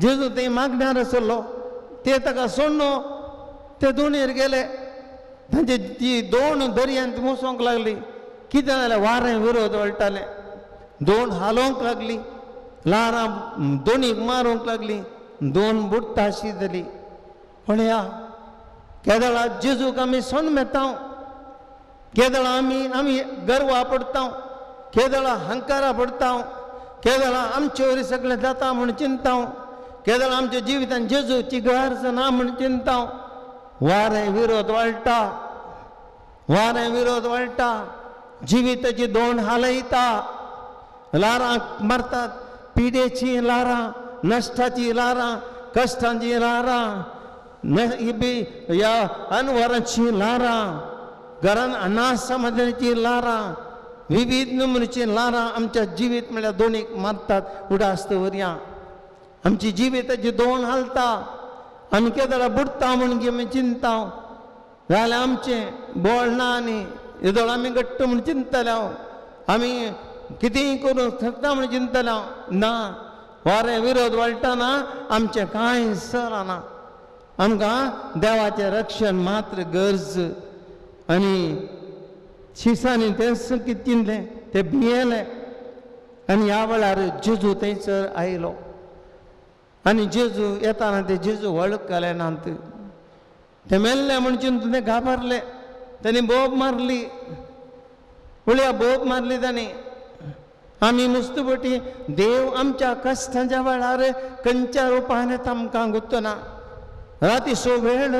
Speaker 1: जेजू थंय मागण्यार आशिल्लो, ते ताका सोडून ते दोनीर गेले. तांचे ती दोन दर्यांत वचोंक लागली. कितें जालें, वारें विरोध वळटालें, दोन हालोवंक लागली, ल्हारां दोनीक मारूंक लागली, दोन बुडटा अशी जाली. पळया केदळा जेजूक आमी सोडून येता, केदळा आमी आमी गर्वा पडटा, केदळा हंकारा पडटा, केदळा आमचे वरी सगळें जाता म्हूण चिंता, केदळा आमच्या जिवितान जेजूची गरज ना म्हूण चिंता. वारें विरोध वळटा, वारें विरोध वळटा, जिविताची दोन हालयता, ल्हारां मारतात, पिडेची ल्हारां, नश्टाची ल्हारां, कश्टांची ल्हारां, ह्या अनवराची ल्हारां, घरान अनासमाधानाची ल्हारां, विविध नमुन्याची ल्हारां आमच्या जिवीत म्हळ्यार दोनीक मारतात. उडास दवरया. आमची जिविताची दोन हालता, आमी केदळा बुडटा म्हूण आमी चिंता जाल्यार आमचें बळ ना आनी येदोळ आमी घट्ट म्हूण चिंतले, आमी कितेंय करूंक शकता म्हूण चिंतले ना. वारें विरोध वळटना आमचें कांय सरना. आमकां देवाचें रक्षण मात्र गरज. आनी शिसांनी तें कितें चिंतलें, ते भियेले. आनी ह्या वेळार जेजू थंयसर आयलो आनी जेजू येताना ते जेजू वळखले नात. ते मेल्ले म्हूण चिंतून ते घाबरले. तांणी बोब मारली, पळया बोब मारली तांणी. आमी मुस्तपटी देव आमच्या कश्टांच्या वेळार खंयच्या रुपान येता आमकां गुत्तना. रातीचो वेळ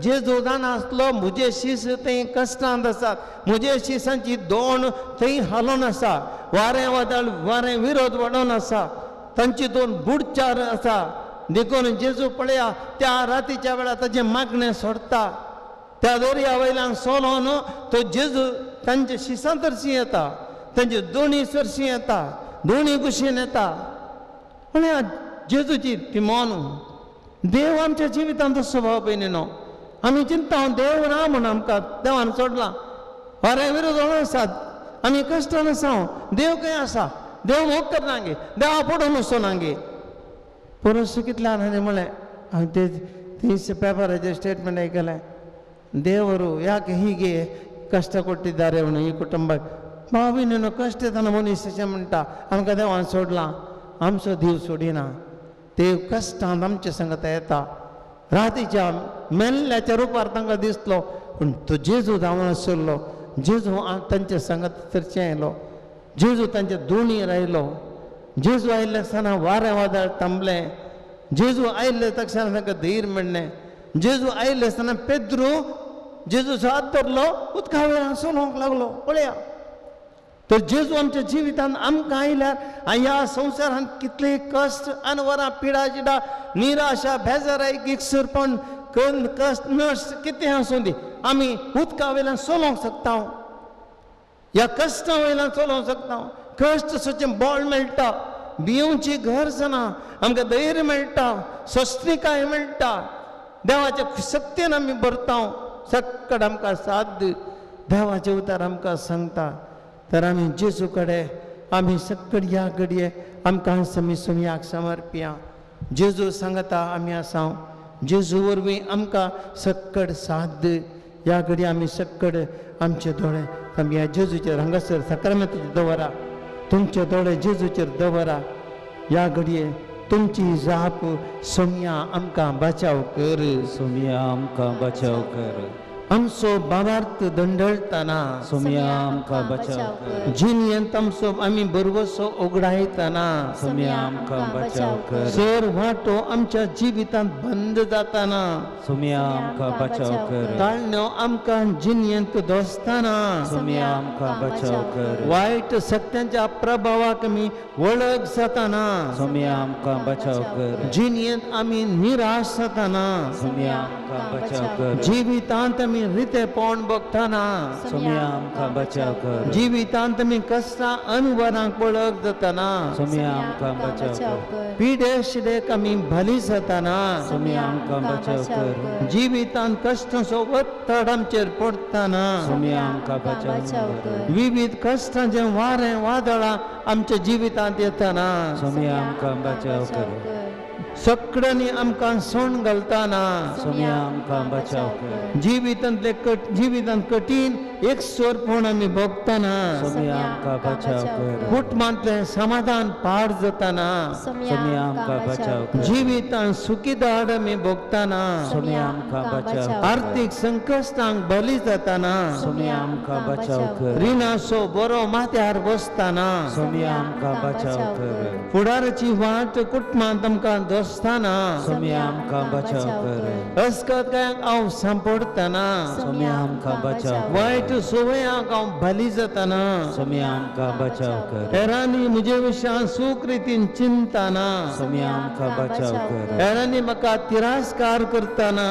Speaker 1: जेजू जाणा आसलो म्हजे शीस थंय कश्टांत आसात, म्हजे शिसांची दोण थंय हालोवन आसा, वारें वादळ वारें विरोध वाडोवन आसा, तांची दोन बुडचार आसा. देखून जेजू पळया त्या रातीच्या वेळार ताजें मागणें सोडटा. त्या दर्या वयल्यान सोलोन तो जेजू तांच्या शिसां तरशी येता, तांचे दोणी सरशी येता, दोणी कुशीन येता. पळया जेजूची तिमोन. देव आमच्या जिवितांत स्वभाव पयलीं न्हू आमी चिंता देव ना म्हूण आमकां देवान सोडलां, वारें विरोध आसात, आमी कश्टान आसा, देव खंय आसा, देव मोग करना गे, देवा पडून वचना गे. पुरुश कितल्यान हांवें म्हणलें, हांवें ते तीस पेपराचेर स्टेटमेंट आयकलें, ದೇವರು ಯಾಕೆ ಹೀಗೆ ಕಷ್ಟ ಕೊಟ್ಟಿದ್ದಾರೆ ಅವನು ಈ ಕುಟುಂಬಕ್ಕೆ. ಬಾವಿ ನೀನು कश्ट येतना मनीस अशें म्हणटा आमकां देवान सोडलां, आमचो देव सोडिना. देव कश्टान आमचे संगत येता. रातीच्या मेल्ल्याच्या रुपार तांकां दिसलो, पूण तो जेजू धांवन आशिल्लो. जेजू तांच्या संगत चर्चे आयलो, जेजू तांच्या दोणीर आयलो. जेजू आयिल्ले आसतना वारें वादळ थांबलें. जेजू आयिल्ले तक्षण तांकां धीर मेळ्ळें. जेजू आयिल्ले आसतना पेद्रू जेजूचो हात धरलो, उदका वयल्यान चलोवंक लागलो. पळया तर जेजू आमच्या जिवितांत आमकां आयल्यार ह्या संवसारांत कितले कश्ट अनवरां पिडा जिडा निराशा बेजाराय गिकसरपण कश्ट नश्ट कितें आसूं दी, आमी उदका वयल्यान चलोवंक शकता, ह्या कश्टां वयल्यान चलोवंक शकता. कश्ट सोचें बळ मेळटा, भिवची गरज ना, आमकां धैर्य मेळटा, सोसणिकाय मेळटा, देवाच्या शक्तीन आमी भरता. सक्कड आमकां साथ देवाचें उतर आमकां सांगता. तर आमी जेजू कडेन आमी सक्कड ह्या घडये आमकां समी सुमयाक समर्पया. जेजू सांगता आमी आसा, जेजू वरवीं आमकां सक्कड साथ. ह्या घडये आमी सक्कड आमचे दोळे आमी ह्या जेजूचेर हांगासर साक्रामेंताचेर दवरा, तुमचे दोळे जेजूचेर दवरा. ह्या घडये तुमची जाप सोमया आमकां बचाव कर,
Speaker 3: सोमया आमकां बचाव कर,
Speaker 1: आमचो बाबार्थ दंडळतना,
Speaker 3: सोमया आमकां बचाव कर,
Speaker 1: जिणेंत आमचो आमी भरवसो उगडायतना,
Speaker 3: सोमया आमकां बचाव कर,
Speaker 1: सर वाटो आमच्या जिवितांत बंद जाताना,
Speaker 3: सोमया आमकां बचाव कर,
Speaker 1: ताळण्यो आमकां जिणेंत दोसतना,
Speaker 3: सोमया आमकां बचाव कर,
Speaker 1: वायट सत्यांच्या प्रभावाक आमी वळख जाताना,
Speaker 3: सोमया आमकां बचाव कर,
Speaker 1: जिणेंत आमी निराश जाताना,
Speaker 3: सोमया आमकां बचाव कर,
Speaker 1: जिवितांत आमी रितेपण भोगतना,
Speaker 3: सोमया आमकां बचाव कर,
Speaker 1: जिवितांत आमी कश्टां अनवरांक वळख जाताना,
Speaker 3: सोमया आमकां बचाव कर,
Speaker 1: पिडे शिडेक आमी बली जाताना,
Speaker 3: सोमया आमकां बचाव कर,
Speaker 1: जिवितांत कश्टांचो ಒತ್ತಡ आमचेर पडटना,
Speaker 3: सोमया आमकां बचाव कर,
Speaker 1: विविध कश्टांचे वारें वादळां आमच्या जिवितांत येतना,
Speaker 3: सोमया आमकां बचाव कर,
Speaker 1: सगळ्यांनी आमकां सोण घालतना,
Speaker 3: सोमया आमकां बचाव कर,
Speaker 1: जिवितांतले जिवितांत कठीण एकसोरपण आमी भोगतना,
Speaker 3: सोमया आमकां बचाव कर,
Speaker 1: कुटुंबांतलें समाधान पाड जाताना,
Speaker 3: सोमया आमकां बचाव कर,
Speaker 1: जिवितांत सुखीदाड आमी भोगतना,
Speaker 3: सोमया आमकां बचाव कर,
Speaker 1: आर्थीक संकश्टांक बली जाताना,
Speaker 3: सोमया आमकां बचाव कर,
Speaker 1: रिणाचो बरो माथ्यार बसतना,
Speaker 3: सोमया आमकां बचाव कर,
Speaker 1: फुडाराची वाट कुटुंबांत आमकां दोसतना,
Speaker 3: सोमया आमकां बचाव कर,
Speaker 1: अस्कत कांय हांव सांपडटना,
Speaker 3: सोमया आमकां बचाव कर,
Speaker 1: वायट संवयांक हांव बली जाताना,
Speaker 3: सोमया आमकां बचाव कर,
Speaker 1: हेरांनी म्हजे विशयान सूख रितीन चिंतना,
Speaker 3: सोमया आमकां बचाव कर,
Speaker 1: हेरांनी म्हाका तिरस्कार करतना,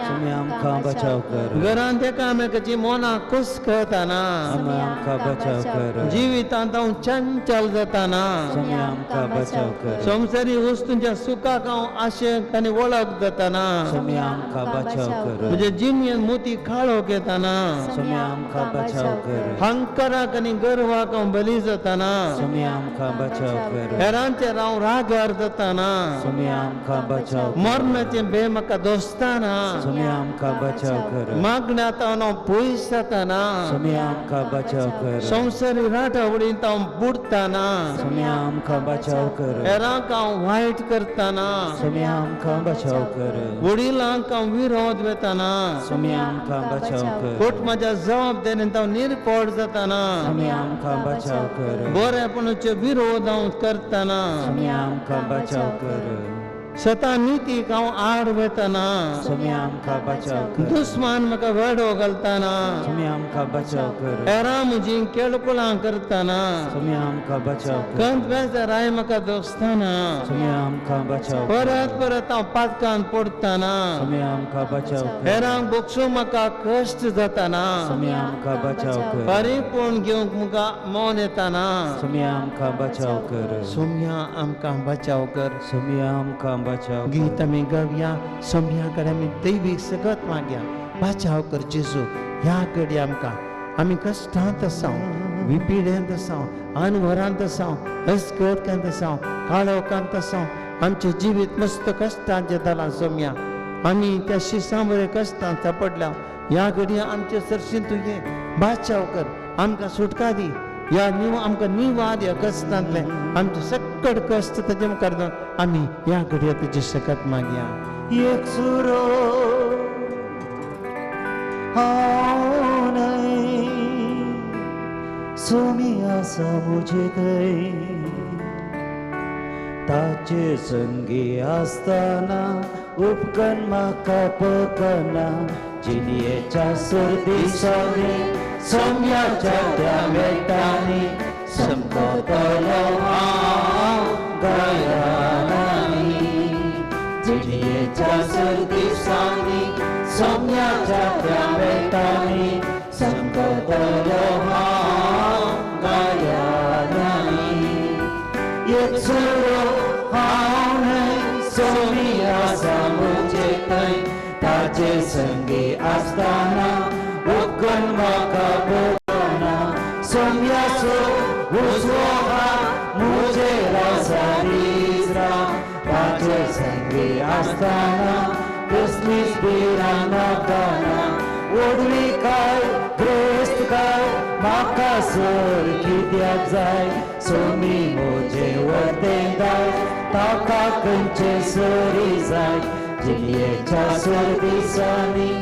Speaker 3: सोमया आमकां बचाव कर,
Speaker 1: घरांत एकामेकाची मनां कुसकतना,
Speaker 3: सोमया आमकां बचाव कर,
Speaker 1: जिवितांत हांव चंचल जाताना,
Speaker 3: सोमया आमकां बचाव कर,
Speaker 1: संवसारी वस्तूंच्या सुखाक हांव आशेक आनी वळख जाताना,
Speaker 3: सोमया आमकां बचाव कर,
Speaker 1: म्हज्या जिणेंत मोती काळोख येताना,
Speaker 3: सोमया आमकां बचाव कर,
Speaker 1: हंकराक आनी गर्वाक हांव बली जाताना,
Speaker 3: सोमया आमकां बचाव कर,
Speaker 1: हेरांचेर हांव रागार जाताना,
Speaker 3: सोमया आमकां बचाव कर,
Speaker 1: मरणाचें भंय म्हाका दोसताना,
Speaker 3: सोमया आमकां बचाव कर,
Speaker 1: मागण्यांत हांव पयस जाताना,
Speaker 3: सोमया आमकां बचाव कर,
Speaker 1: संवसारी राटावळींत हांव बुडटाना,
Speaker 3: सोमया आमकां बचाव कर,
Speaker 1: हेरांक हांव वायट करताना,
Speaker 3: सोमया आमकां बचाव कर,
Speaker 1: वडिलांक हांव विरोध वेताना,
Speaker 3: सोमया आमकां बचाव कर,
Speaker 1: कुटुंबाच्या जबाबदारीन हांव निरपड जाताना,
Speaker 3: सोमया आमकां बचाव कर,
Speaker 1: बरेपणाचे विरोध हांव करताना,
Speaker 3: सोमया आमकां बचाव कर।
Speaker 1: सता नितीक हांव आड वतना,
Speaker 3: सोम्या आमकां बचाव कर.
Speaker 1: दुस्मान म्हाका वेडो घालतना,
Speaker 3: सोम्या आमकां बचाव कर.
Speaker 1: हेरां म्हजी केळकुळां करतना,
Speaker 3: सोम्या आमकां बचाव कर.
Speaker 1: कंत बेजाराय म्हाका दोसतना,
Speaker 3: सोम्या आमकां बचाव कर.
Speaker 1: परत परत हांव पातकान पडटना,
Speaker 3: सोम्या आमकां बचाव कर.
Speaker 1: हेरांक बोगसूंक म्हाका कश्ट जातना,
Speaker 3: सोम्या आमकां बचाव कर.
Speaker 1: फारीकपण घेवंक म्हाका मन येताना,
Speaker 3: सोम्या आमकां बचाव कर.
Speaker 1: सोम्या आमकां बचाव कर.
Speaker 3: सोम्या आमकां बचाव कर.
Speaker 1: गीत आमी गावया, सोम्या कडेन आमी दैवीक सगत मागया, बचाव कर जेजू. ह्या घडी आमकां आमी कश्टांत आसाव, विपिडेंत आसाव, अनवरांत आसाव, अस्कर्तांत आसाव, काळोखांत आसाव, आमचें जिवीत मस्त कश्टांचें जालां सोम्या. आमी त्या शिसां बरें कश्टांत सापडल्या. ह्या घडये आमचे सरशीं तुजें बचाव कर, आमकां सुटका दी, ह्या निव आमकां निवाद ह्या कश्टांतलें आमचें सकट कश्ट ताजे मुखार दवर. आमी ह्या घडये तुजी शकत मागया.
Speaker 3: एक सुरो हांव न्हय, सोमी आसा म्हजे थंय, ताचे संगी आसतना उपकन म्हाका पकना, जिणयेच्या सर्दिसांनी सोम्याच्या त्या वेटांनी संपतलो हांव गायनांनी. जिणयेच्या सर्दिसांनी सोम्याच्या त्या वेटांनी संपतलो हांव गायनांनी. एक सुरो हांव न्हय, सोमी आसा म्हजे थंय, ताचे संगी आसतना उपकन म्हाका पळोवना, सोम्याचो उजवो हात म्हजेर आसा दीस रात, ताचे संगी आसतना कसलीच भिरांत म्हाका ना. व्हडली काय ग्रेस्त काय म्हाका सर कित्याक जाय, सोमी म्हजे वटेन दाय ताका खंयचे सरी जाय. जिणयेच्या सर्दिसांनी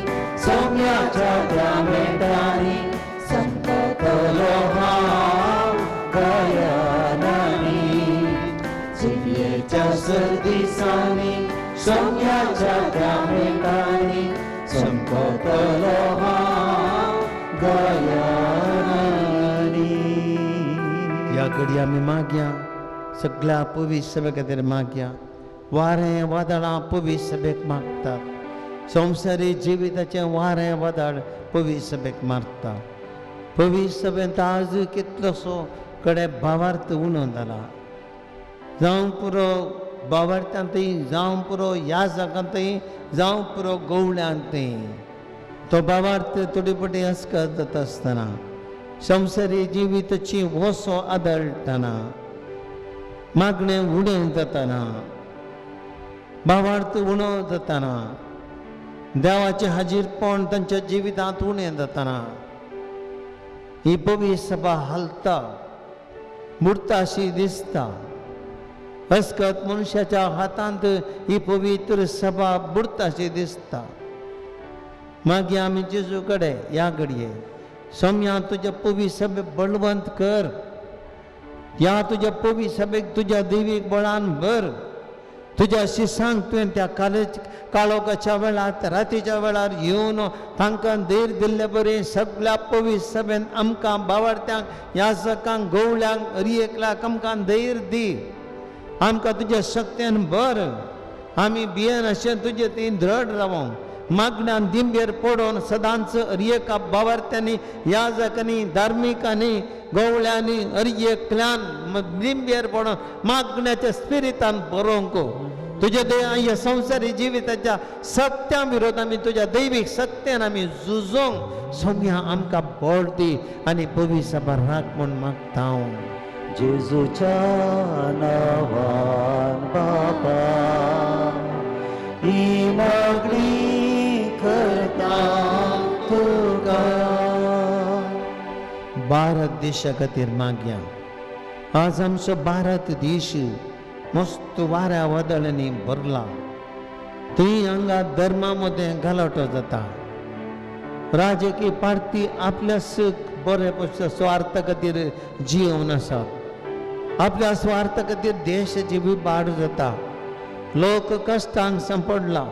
Speaker 3: सोम्याच्या त्या मेटांनी संपतलो हांव गायनांनी. जिणयेच्या सर्दिसांनी सोम्याच्या त्या मेटांनी संपतलो हांव गायनांनी.
Speaker 1: ह्या घडये आमी मागया, सगळ्या पवित्र सभे खातीर मागया. वारें वादळां पवित्र सभेक मागतात, संवसारी जिविताचें वारें वादळ पवित्र सभेक मारता. पवित्र सभेंत आज कितलोसो कडेन भावार्थ उणो जाला, जावं पुरो भावार्थांतय, जावं पुरो ह्या जागांतय, जावं पुरो गवळ्यांतय तो भावार्थ थोडी फावटी अस्कत जाता आसतना, संवसारी जिविताची वसो आदळटना, मागणें उणें जातना, भावार्थ उणो जातना, देवाचें हाजीरपण तांच्या जिवितांत उणें जातना, ही पवित्र सभा हालता, बुडटा अशी दिसता. अस्कत मनशाच्या हातांत ही पवित्र सभा बुडटा अशी दिसता. मागीर आमी जेजू कडेन ह्या घडये, सोम्या तुज्या पवित्र सभेक बळवंत कर, ह्या तुज्या पवित्र सभेक तुज्या देवीक बळान भर, तुज्या शिसांक तुवें त्या काळोखाच्या वेळार रातीच्या वेळार येवन तांकां धैर्य दिल्ले बरें सगळ्या पवित्र सभेन आमकां बावडत्यांक, यासकांक, गवळ्यांक, अरियेकल्याक आमकां धैर्य दी, आमकां तुज्या शक्तेन भर, आमी भियेन अशें तुजें थंय दृढ रावोंक, मागण्यान दिंबेर पडोवन सदांच अरियेका बावरत्यांनी, याजकांनी, धार्मिकांनी, गवळ्यांनी, अरियेकल्यान दिंबेर पडोवन मागण्याच्या स्पिरितान बरोवंक तुज्या ह्या संवसारी जिविताच्या सत्या विरोध आमी तुज्या दैवीक सत्यान आमी झुजोंक सोम्या आमकां बळ दी आनी पवित्र सभा राख म्हूण मागता हांव.
Speaker 3: जेजूच्या नांवान बाबा ही मागणी करता तुका.
Speaker 1: भारत देशा खातीर मागया. आज आमचो भारत देश मस्त वाऱ्या वादळांनी भरला, थंय हांगा धर्मा मदें गलाटो जाता, राजकीय पार्टी आपल्या बरे स्वार्था खातीर जियोवन आसात, आपल्या स्वार्था खातीर देशाची विबाड जाता. लोक कश्टांक सांपडला,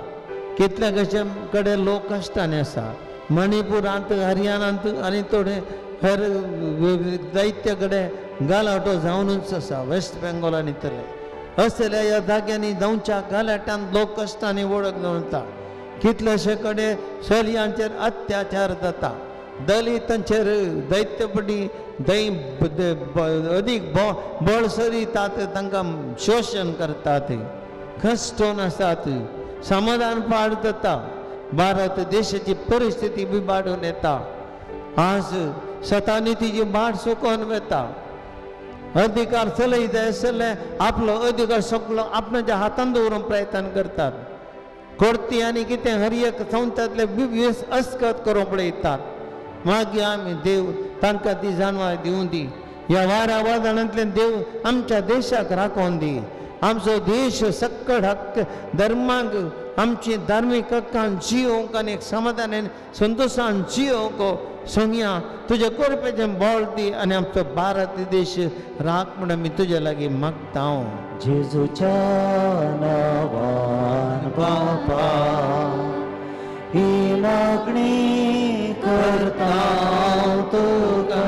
Speaker 1: कितल्या कशे कडेन लोक कश्टांनी आसा. मणिपुरांत, हरियाणांत आनी थोडे हेर दैत्य कडेन गलाटो जावनूच आसा, वेस्ट बेंगॉल आनी तरे असल्या ह्या जाग्यांनी जावच्या गलाट्यान लोक कश्टांनी वळख जावन कितलेशे कडेन चलयांचेर अत्याचार जाता, दलितांचेर दैत्यपटी दै अदीक बळसरितात, तांकां शोशण करतात, कश्टोन आसात, समाधान पाड जाता. भारत देशाची परिस्थिती बिबाडून येता. आज सतानितीची बाट सुकोवन वता. अधिकार चलयता आसले आपलो अधिकार सगळो आपणाच्या हातान दवरूंक प्रयत्न करतात. कोर्ती आनी कितें हर एक संवसारांतले विवेस अस्कत करूंक पळयतात. मागीर आमी देव तांकां ती जानवाय दिवं दी. ह्या वाऱ्या वादळांतल्यान देव आमच्या देशाक राखोवन दी. आमचो देश सक्कड हक्क धर्माक आमची धार्मीक हक्कान जियोंक आनी एक समाधानान संतोशान जियोंक सोमया तुज्या कृपेचें बळ दी आनी आमचो भारत देश राख म्हूण आमी तुज्या लागीं मागता.
Speaker 3: जेजूच्या नांवान बापा ही मागणी करता तुका.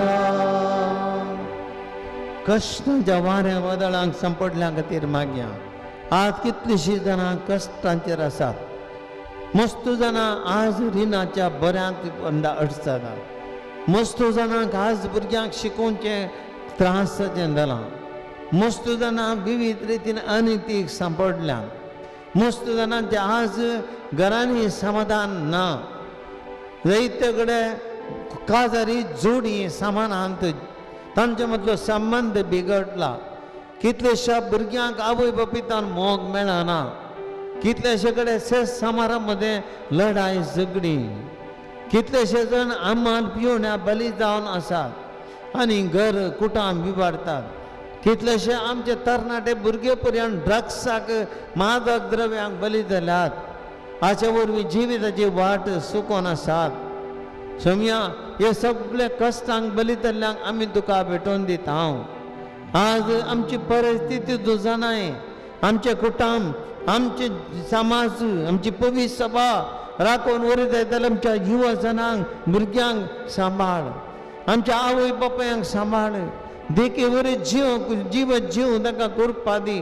Speaker 1: कश्टांच्या वाऱ्या वादळांक सांपडल्या खातीर मागया. आज कितलींशीं जाणां कश्टांचेर आसात. मस्त जाणां आज रिणाच्या बऱ्यांत अडचणात. मस्त जाणांक आज भुरग्यांक शिकोवचें त्रासाचें जालां. मस्त जाणां विवीध रितीन अनितीक सांपडल्यात. मस्त जाणांचें आज घरांनी समाधान ना. जायते कडेन काजारी जोडी समानांत तांचे मदलो संबंद बिगडला. कितलेश्या भुरग्यांक आवय बापायतान मोग मेळना. कितलेशे कडेन सेस समारा मदें लढाय झगडी. कितलेशे जाण आमाल पिवण्या बली जावन आसात आनी घर कुटां बिबाडतात. कितलेशे आमचे तरणाटे भुरगे पर्यंत ड्रग्साक मादक द्रव्यांक बली जाल्यात. हाचे वरवीं जिविताची वाट सुकोन आसात. सोमया हे सगळे कश्टांक बली जाल्ल्यांक आमी तुका भेटोवन दिता. आज आमची परिस्थिती तूं जाणाय. आमचें कुटुंब, आमचे समाज, आमची पवित्र सभा राखून वरयता जाल्यार आमच्या युवा जणांक भुरग्यांक सांबाळ, आमच्या आवय बापायांक सांबाळ, देखी वरी जीव जीव जीव तांकां कृपा दी.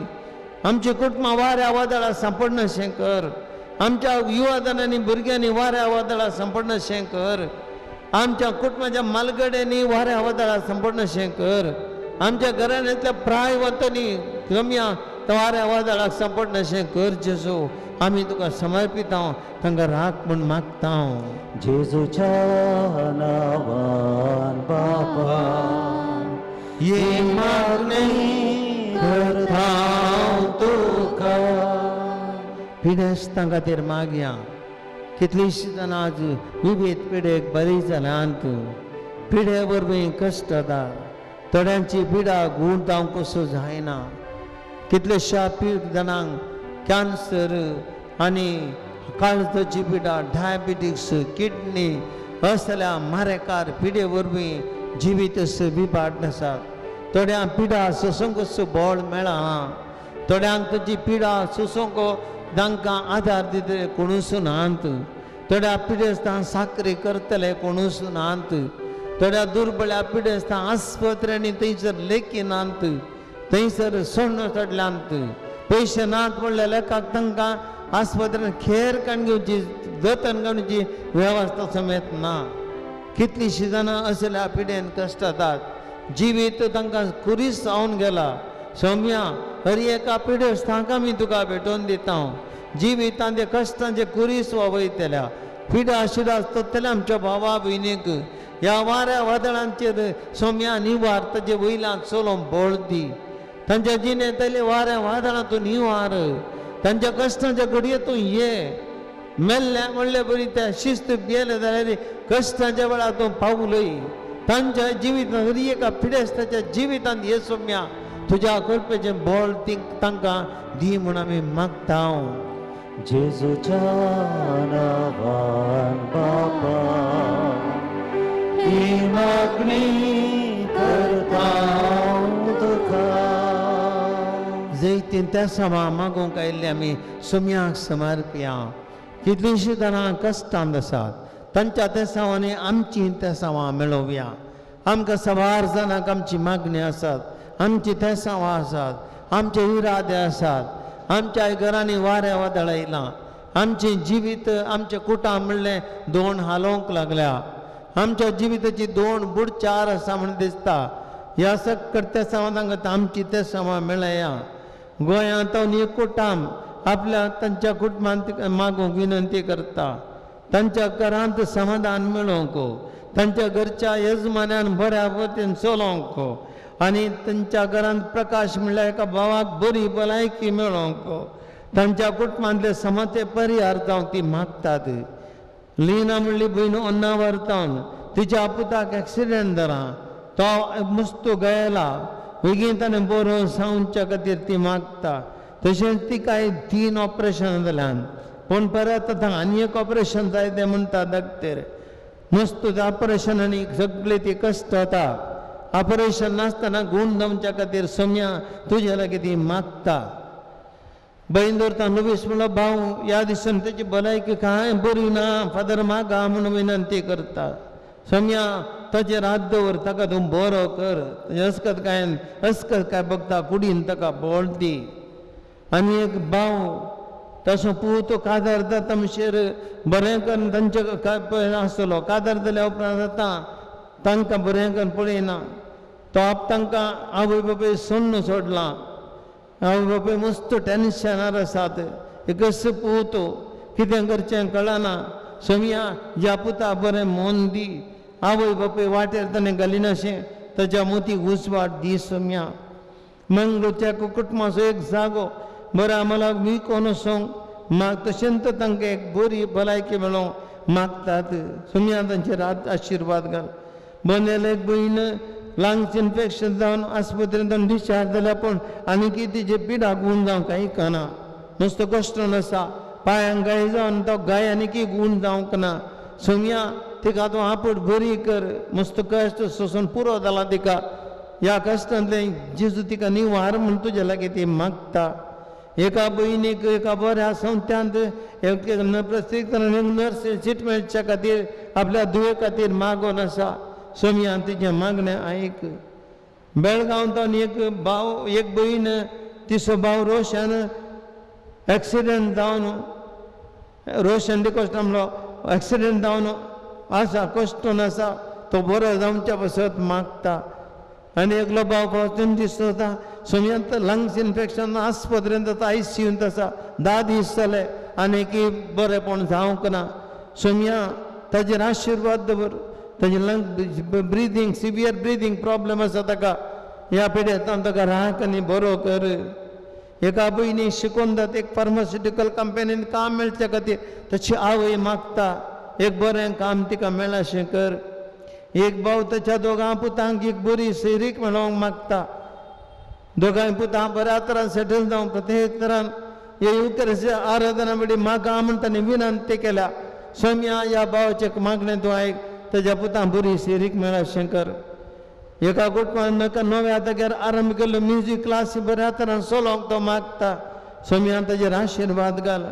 Speaker 1: आमची कुटुंबां वाऱ्या वादळा सांपडनाशें कर. आमच्या युवा जणांनी भुरग्यांनी वाऱ्या वादळा सांपडनाशें कर. आमच्या कुटुंबाच्या मालगड्यांनी वाऱ्या वादळा सांपडनाशें कर. आमच्या घराण्यांतल्या प्राय वतनी रम्या वाऱ्या वादळाक सांपडनाशें कर. जेजू आमी तुका समर्पिता, तांकां राख म्हूण मागता.
Speaker 3: जेजूच्या नांवान बापा
Speaker 1: ही मागणी
Speaker 3: करता तुका.
Speaker 1: पिडेस्तां खातीर मागया. कितलींशीं जाणां आज विवीध पिडेक बरी जाल्यांत. पिडे वरवीं कश्ट जाता. थोड्यांची पिडा गूण जावंक कसो जायना. कितलेश्या पीड जाणांक कॅन्सर आनी काळजाची पिडा, डायबिटीस, किडनी असल्या मारेकार पिडे वरवीं जिवीत बिबाड आसात. थोड्यांक पिडा सोसूंक बळ मेळना. थोड्यांक ताची पिडा सोसूंक तांकां आदार दितले कोणूच नात. थोड्या पिडेस्तांक साकरी करतले कोणूच नात. थोड्या दुर्बळ्या पिडेस्तांक आस्पत्र्यांनी थंयसर लेखी नात, थंयसर सोण्ण चडल्यांत. पयशे नात म्हणल्यार लेखाक तांकां आस्पत्र्यान खेर काडून घेवची, जतन काडून वेवस्था समेत ना. कितलींशीं जाणां असल्या पिडेन कश्ट जातात. जिवीत तांकां कुरीस जावन गेला. सौम्या हर एका पिडेस्तांक आमी तुका भेटोवन दिता. जिवितांत ते कश्टांचे कुरीस वावयतल्या पिडा शिडा आसतल्या आमच्या भावा भयणीक ह्या वाऱ्या वादळांचेर सोम्या निवार ताजे वयल्यान चलोवंक बळ दी. तांच्या जिणेंतले वाऱ्या वादळां तूं निवार. तांच्या कश्टांच्या घडये तूं ये. मेल्ल्या म्हणले बरी त्या शिस्त गेले जाल्यार कश्टांच्या वेळार तूं पावलय. तांच्या जिवितांत हर एका पिडेस्ताच्या जिवितांत ये सोम्या तुज्या कृपेचें बळ ती तांकां दी म्हूण आमी मागता.
Speaker 3: जेजूच्या नांवान बापा ही मागणी करता तुका.
Speaker 1: जैतीन त्या सभा मागूंक आयिल्ले आमी सोम्याक समर्पया. कितलींशीं जाणां कश्टांत आसात, तांच्या तेसांवांनी आमचीं तेसांवां मेळोवया. आमकां सवार जाणांक आमची मागणी आसात, आमची तेसांवां आसात, आमचे इरादे आसात. आमच्या घरांनी वारें वादळ आयलां, आमचें जिवीत आमचें कुटां म्हणलें दोण हालोवंक लागल्या. आमच्या जिविताची दोन बुडचार आसा म्हण दिसता. ह्या सक्कट तेसांवां तांकां आमची तेसांवां मेळया. गोंयांत एक कुटाम आपल्या तांच्या कुटुंबांत मागूंक विनंती करता, तांच्या घरांत समाधान मेळोवंक, तांच्या घरच्या येजमान्यान बऱ्या वतीन चलोवंक आनी तांच्या घरांत प्रकाश म्हणल्यार एका भावाक बरी भलायकी मेळोवंक, तांच्या कुटुंबांतले समते परिहार जावंक ती मागतात. लिना म्हणली भयण अन्नावर जावन तिच्या पुताक एक्सिडंट जाला, तो मुस्तू गेला, बेगीन ताणें बरो जावच्या खातीर ती मागता. तशेंच तिका 3 ऑपरेशन जाल्यान, पूण परत आतां आनी एक ऑपरेशन जाय तें म्हणटा डॉक्टर. मस्त ऑपरेशन आनी सगळे ती कश्ट जाता. ऑपरेशन नासतना गूण जावच्या खातीर सोम्या तुज्या लागीं ती मागता. बहीण दवरता लुवीस म्हणलो भाव ह्या दिसान तेजी भलायकी कांय बरी ना, फादर मागा म्हूण विनंती करता. सोम्या ताचेर हात दवर, ताका तूं बरो कर. अस्कत काय अस्कत काय बघता कुडीन ताका बळ दी. आनी एक भाव तसो पूत काजार जाता म्हणशीर बरें करून तांचे काय आसतलो, काजार जाल्या उपरांत आतां तांकां बरें करून पळयना, तो आप तांकां आवय बापूय सोडून सोडलां. आवय बापूय मस्त टेन्शनार आसात. एकच पूत कितें करचें कळना. सोमया ह्या पुता बरें मन दी, आवय बापूय वाटेर ताणें घालिनाशें ताच्या मोती उजवाड दी सोमया. मंगळूरच्या कुटुंबाचो एक जागो बरो आम्हाला विकोन वचोंक माग, तशेंच तांकां एक बरी भलायकी मेळोवंक मागतात. सोमया तांचेर आशिर्वाद घाल. बनेल एक भयण लंग्स इन्फेक्शन जावन आस्पत्रेंत डिस्चार्ज जाल्या, पूण आनीकी तिजे पिडा गूण जावंक कांय कना, नुस्तो कश्ट आसा, पांयांक गाय जावन तो गाय आनीकी गूण जावंक ना. सोमया तिका तूं आपूट बरी कर, मस्त कश्ट सोसून पुरो जाला तिका. ह्या कश्टांतलें जेजू तिका निवार म्हूण तुज्या लागीं ती मागता. एका भयणीक एका बऱ्या संस्थांत एक प्रत्येक नर्स सीट मेळच्या खातीर आपल्या धुवे खातीर मागोन आसा. सोमया तिचें मागणें आयक. बेळगांव एक भाव एक भयण तिचो भाव रोशन एक्सिडंट जावन, रोशन डिकोस्टा म्हणलो एक्सिडंट जावन आसा, कश्टून आसा, तो बरो जावच्या पासत मागता. आनी एकलो भाव पावतून दिसता आतां सोमयांत लंग्स इन्फेक्शन आस्पत्रेंत आतां I C यूंत आसा, 10 दीस जाले आनी की बरेंपण जावंक ना. सोमया ताजेर आशिर्वाद दवर. ताजे lung breathing severe breathing problem आसा ताका, ह्या पिड्यांतल्यान ताका राख आनी बरो कर. एका भयणी शिकोवन जाता एक फार्मास्युटिकल कंपनीन काम मेळचे खातीर तशी आवय मागता, एक बरें काम तिका मेळाशें कर. एक भाव ताच्या दोगां पुतांक एक बरी सैरीक मेळोवंक मागता, दोगांय पुतां बऱ्या तरान सेटल जावंक प्रत्येक तरान हे युवकराच्या आराधना बडी मागा म्हूण ताणें विनंती केल्या. सोमया ह्या भावाचें मागणें तूं आयक, ताज्या पुतां बरी सैरीक मेळाशें कर. एका कुटुंबान एका नव्या जाग्यार आरंभ केल्लो म्युजीक क्लास बऱ्या तरान चलोवंक तो मागता. सोमया ताजेर आशिर्वाद घाल.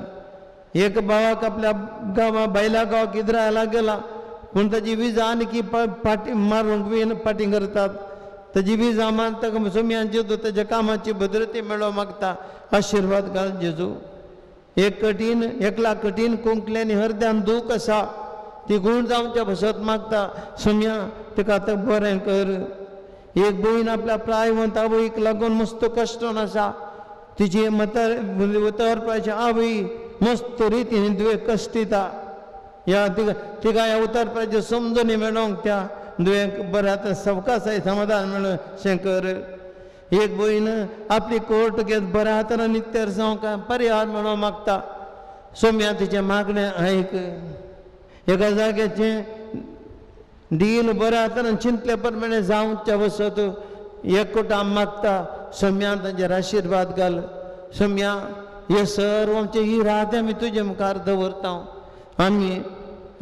Speaker 1: एक भावाक आपल्या गांवा बायल्या गांवाक इद्रायला गेला, पूण ताजी विजा आनी फाटी मारूंक बीन फाटीं करतात. ताजी विजा मारता सोमयान जेजू ताज्या कामाची भद्रती मेळोवंक मागता. आशिर्वाद घाल जेजू. एक कठीण एकला कठीण कोंकल्यानी हरद्यान दूख आसा, ती गूण जावच्या पासत मागता. सोमया तिका आतां बरें कर. एक भयण आपल्या प्रायवंत आवयक लागून मस्त कश्टोन आसा, तिची म्हातार उतर प्रायची आवय मस्त रितीन दुवे कश्टिता. ह्या तिका तिका ह्या उतर प्रायचे समजून मेळोवंक त्या दुयेंक बरें आतां सवकासाय समाधान मेळोवंक कर. एक भयण आपली कोर्ट घेत बऱ्या तरान नित्यर जावंक परिहार मेळोवंक मागता. सोमया तिचें मागणें आयक. एका जाग्याचें डील बऱ्या तरान चिंतले प्रमाणे जावच्या वसत एक कुटाम मागता. सोमया तांचेर आशिर्वाद घाल. सोमया हे सर्व आमचे इरादे आमी तुजे मुखार दवरता, आमी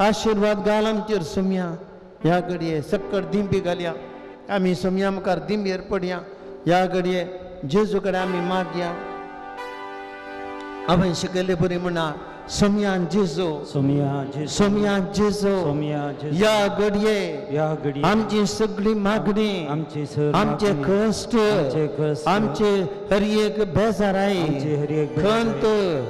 Speaker 1: आशिर्वाद घाल आमचेर. सोमया ह्या घडये सक्कड दिंबी घालया, आमी सोमया मुखार दिंबेर पडया. ह्या घडये जेजू कडेन आमी मागया. हांवें शिकयल्ले बरी म्हणा, सोमयान जेजू,
Speaker 3: सोमया जेजू,
Speaker 1: सोमयान जेजू,
Speaker 3: सोमया जेजू,
Speaker 1: या घडये
Speaker 3: या घडये
Speaker 1: आमची सगळी मागणी,
Speaker 3: आमची सर
Speaker 1: आमचे
Speaker 3: मागणी,
Speaker 1: कश्ट,
Speaker 3: आमचे कश्ट,
Speaker 1: आमचे हर एक बेजाराय,
Speaker 3: आमची हर एक बेजाराय,
Speaker 1: खंत,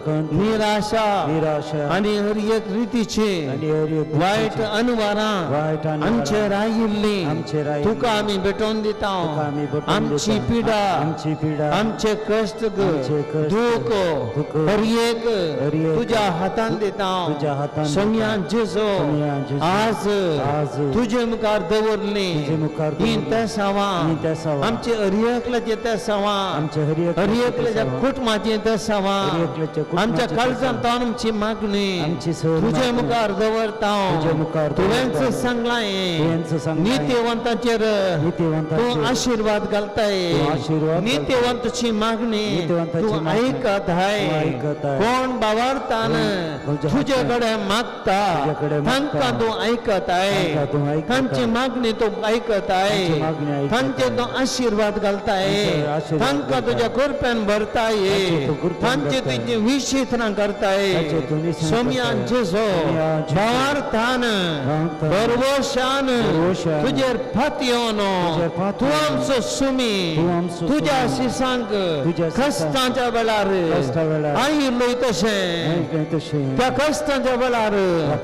Speaker 3: खंत,
Speaker 1: निराशा,
Speaker 3: निराशा,
Speaker 1: आनी हर एक रितीचे
Speaker 3: आनी हर एक
Speaker 1: वायट अनवारां
Speaker 3: वायट अनवारां
Speaker 1: आमचेर आयिल्ली
Speaker 3: आमचेर आयिल्ली,
Speaker 1: तुका आमी भेटोवन दिता.
Speaker 3: तुका आमी भेटोवन
Speaker 1: आमची
Speaker 3: दिता.
Speaker 1: पिडा,
Speaker 3: आमची पिडा,
Speaker 1: आमचे कश्ट,
Speaker 3: आमचे कश्ट,
Speaker 1: दुख
Speaker 3: दुख,
Speaker 1: हर एक
Speaker 3: हर एक
Speaker 1: तुज्या हातान दिता.
Speaker 3: तुज्या हातान दिता.
Speaker 1: सोमयान जेजू,
Speaker 3: सोमयान जेजू,
Speaker 1: आज
Speaker 3: आज
Speaker 1: तुजे मुखार दवरली
Speaker 3: तुजे मुखार
Speaker 1: ही
Speaker 3: दवरली,
Speaker 1: तेसावां,
Speaker 3: ही तेसावां,
Speaker 1: आमचे हर एकल्याचे तेसावां,
Speaker 3: आमचे हर एकल्याचे
Speaker 1: हर एकल्याच्या
Speaker 3: तेसावां,
Speaker 1: कुटुंबाचे तेसावां,
Speaker 3: हर एकल्याच्या कुटुंबाचे
Speaker 1: आमच्या काळजांत
Speaker 3: तेसावां,
Speaker 1: आमची मागणी
Speaker 3: आमची सर
Speaker 1: तुजे
Speaker 3: मागणी,
Speaker 1: मुखार दवरता.
Speaker 3: तुजे मुखार
Speaker 1: तुवेंच
Speaker 3: दवरता.
Speaker 1: सांगलां,
Speaker 3: तुवेंच सांगलां,
Speaker 1: नित्यवंताचेर
Speaker 3: नित्यवंताचेर
Speaker 1: तूं आशिर्वाद घालताय,
Speaker 3: तूं आशिर्वाद घालताय.
Speaker 1: नित्यवंताची मागणी
Speaker 3: नित्यवंताची
Speaker 1: तूं
Speaker 3: मागणी
Speaker 1: आयकत
Speaker 3: तूं आयकत आहे.
Speaker 1: कोण बावारतान
Speaker 3: तुज्या
Speaker 1: तुजे
Speaker 3: हातान
Speaker 1: कडेन मागता,
Speaker 3: तुजे कडेन मागता,
Speaker 1: तांकां तूं आयकत
Speaker 3: तांकां तूं आयकत
Speaker 1: तांची
Speaker 3: आहे.
Speaker 1: मागणी तूं आयकत
Speaker 3: तांची मागणी आयकत
Speaker 1: तांचे
Speaker 3: आहे.
Speaker 1: तूं आशिर्वाद घालताय,
Speaker 3: तांचे आशिर्वाद
Speaker 1: तांकां
Speaker 3: घालताय.
Speaker 1: तुज्या कृपेन भरताय,
Speaker 3: तांचे तूं कृपेन
Speaker 1: तांचे
Speaker 3: भरताय.
Speaker 1: तुजी विशित्रां करताय.
Speaker 3: तांचे तूं विशित्रां
Speaker 1: सोमयान
Speaker 3: करताय.
Speaker 1: जेजू,
Speaker 3: सोमयान जेजू,
Speaker 1: भावार्थान,
Speaker 3: भावार्थान,
Speaker 1: भरवशान
Speaker 3: भरवशान,
Speaker 1: तुजेर फातयोन,
Speaker 3: तुजेर फातयोन,
Speaker 1: तूं आमचो सुमी,
Speaker 3: तूं आमचो
Speaker 1: तुज्या
Speaker 3: सुमी,
Speaker 1: शिसांक
Speaker 3: तुज्या शिसांक,
Speaker 1: कश्टांच्या वेळार
Speaker 3: कश्टा वेळार,
Speaker 1: आयिल्लोय तशें,
Speaker 3: आयिल्लोय तशें,
Speaker 1: त्या कश्टांच्या वेळार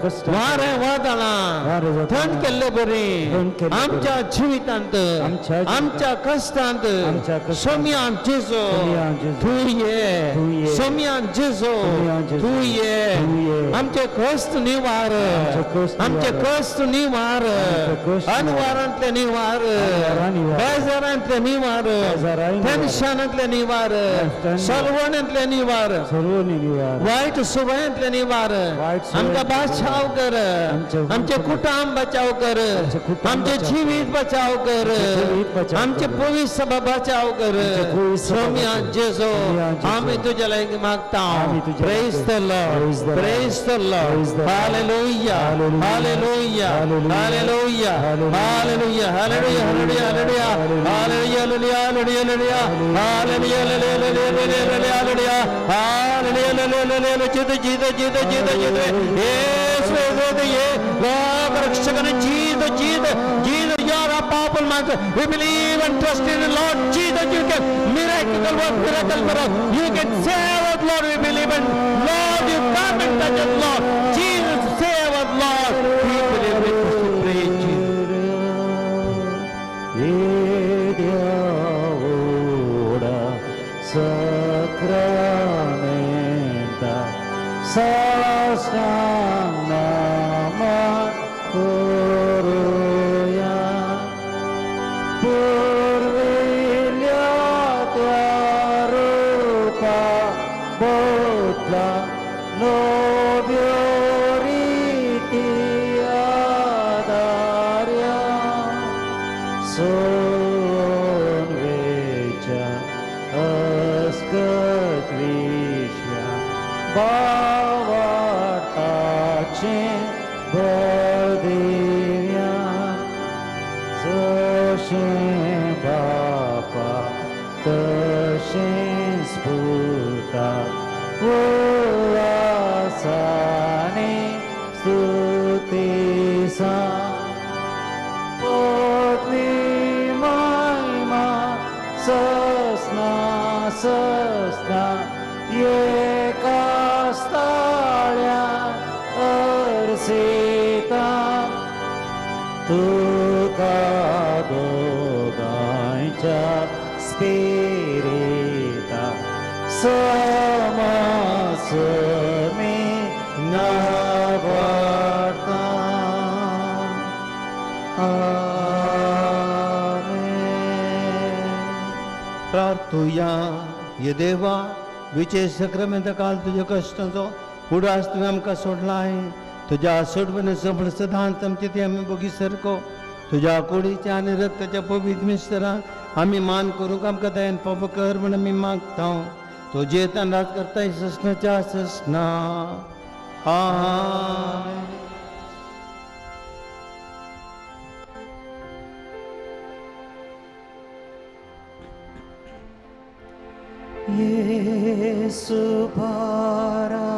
Speaker 3: कश्टांच्या
Speaker 1: वारें वादळां
Speaker 3: वारें वादळां,
Speaker 1: थंड केल्ले बरी
Speaker 3: थंड केल्ले बरी,
Speaker 1: आमच्या जिवितांत,
Speaker 3: आमच्या जिवितांत,
Speaker 1: आमच्या कश्टांत,
Speaker 3: आमच्या कश्टांत,
Speaker 1: सोमयान जेजू,
Speaker 3: सोमयान जेजू,
Speaker 1: तूं ये,
Speaker 3: तूं ये,
Speaker 1: सोमयान जेजू,
Speaker 3: सोमयान जेजू,
Speaker 1: तूं ये,
Speaker 3: तूं ये,
Speaker 1: आमचे कश्ट निवार,
Speaker 3: आमचे कश्ट
Speaker 1: आमचे
Speaker 3: निवार,
Speaker 1: कश्ट निवार,
Speaker 3: आमचे कश्ट निवार,
Speaker 1: अनवारांतले निवार,
Speaker 3: अनवारां निवार,
Speaker 1: बेजारांतले निवार,
Speaker 3: बेजारांय निवार,
Speaker 1: टेन्शनांतले निवार,
Speaker 3: टेन्शन,
Speaker 1: सलवणांतले निवार,
Speaker 3: सर्व निवार,
Speaker 1: वायट सुवायांतले निवार,
Speaker 3: वायट सुवायांतले
Speaker 1: आमकां बचाव कर,
Speaker 3: आमचे
Speaker 1: आमचे कुटुंब बचाव कर,
Speaker 3: आमचे कुटुंब
Speaker 1: आमचे
Speaker 3: बचाव कर,
Speaker 1: जिवीत बचाव कर,
Speaker 3: आमचे जिवीत बचाव
Speaker 1: आमचे
Speaker 3: कर,
Speaker 1: पवित्र सभा बचाव कर.
Speaker 3: आमचे पवित्र सभा
Speaker 1: सोमया
Speaker 3: बचाव.
Speaker 1: जेजू,
Speaker 3: सोमया जेजू,
Speaker 1: आमी तुज्या लागीं मागता.
Speaker 3: आमी तुज्या
Speaker 1: प्रेज the
Speaker 3: लागीं.
Speaker 1: Lord,
Speaker 3: Praise the Lord.
Speaker 1: Praise the Lord,
Speaker 3: Praise the Lord.
Speaker 1: Hallelujah,
Speaker 3: Hallelujah.
Speaker 1: Hallelujah,
Speaker 3: Hallelujah.
Speaker 1: Hallelujah, hallelujah, hallelujah, hallelujah, hallelujah, hallelujah, hallelujah, hallelujah, hallelujah, hallelujah, hallelujah, hallelujah, hallelujah, hallelujah, Jesus, Jesus, Jesus, Jesus, Jesus, Yesu, Yesu, Lord, Rakshakane, Jesus, Jesus, Jesus, you are a powerful man. We believe and trust in the Lord Jesus. You can miracle work, miracle for us. You can save us, Lord. We believe in Lord. You come and touch us, Lord. Jesus, save us, Lord. We believe, we trust, we pray, Jesus.
Speaker 3: येद्या साक्रामेंता साष्टांग नमन करूया, पुर्विल्ल्या त्या रूपा बदला नव्यो रिती आदार्या, सोनवेच्या अस्कत विश्व्या भावार्थाचें बळ दिव्या, जशें बापा तशेंच पुता, उल्हासाने स्तुतीसा, पोतली महिमा ससना ससना एकाच ताळ्या अर्सिता, तुका दोगांयच्या स्पिरिता समसमी नावार्ता. आमेन.
Speaker 1: प्रार्थुया. ये देवा, विजय सक्रमेंत काल तुज्या कश्टांचो उडास तुवें आमकां सोडला आहे. तुज्या सोडवणे सफळ सदांच आमचे ते आमी बोगी सारको तुज्या कुडीच्या आनी रक्ताच्या पवित्र मिश्रां आमी मान करूंक आमकां दयान पाव कर म्हण आमी मागता. तो जेतान राज करताय ससनाच्या ससना. आमेन.
Speaker 3: येसु बारा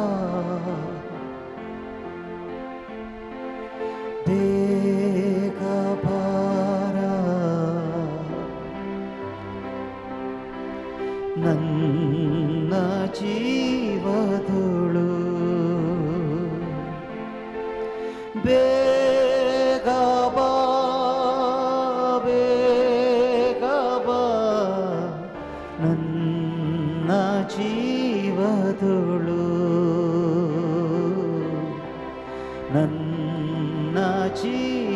Speaker 3: बेग बारा ನನ್ನ ಜೀವದೊಳು ಬೇಗ ಬಾ ಬೇಗ ಬಾ ನನ್ನ ಜೀವದೊಳು ನನ್ನ ಜೀವದೊಳು.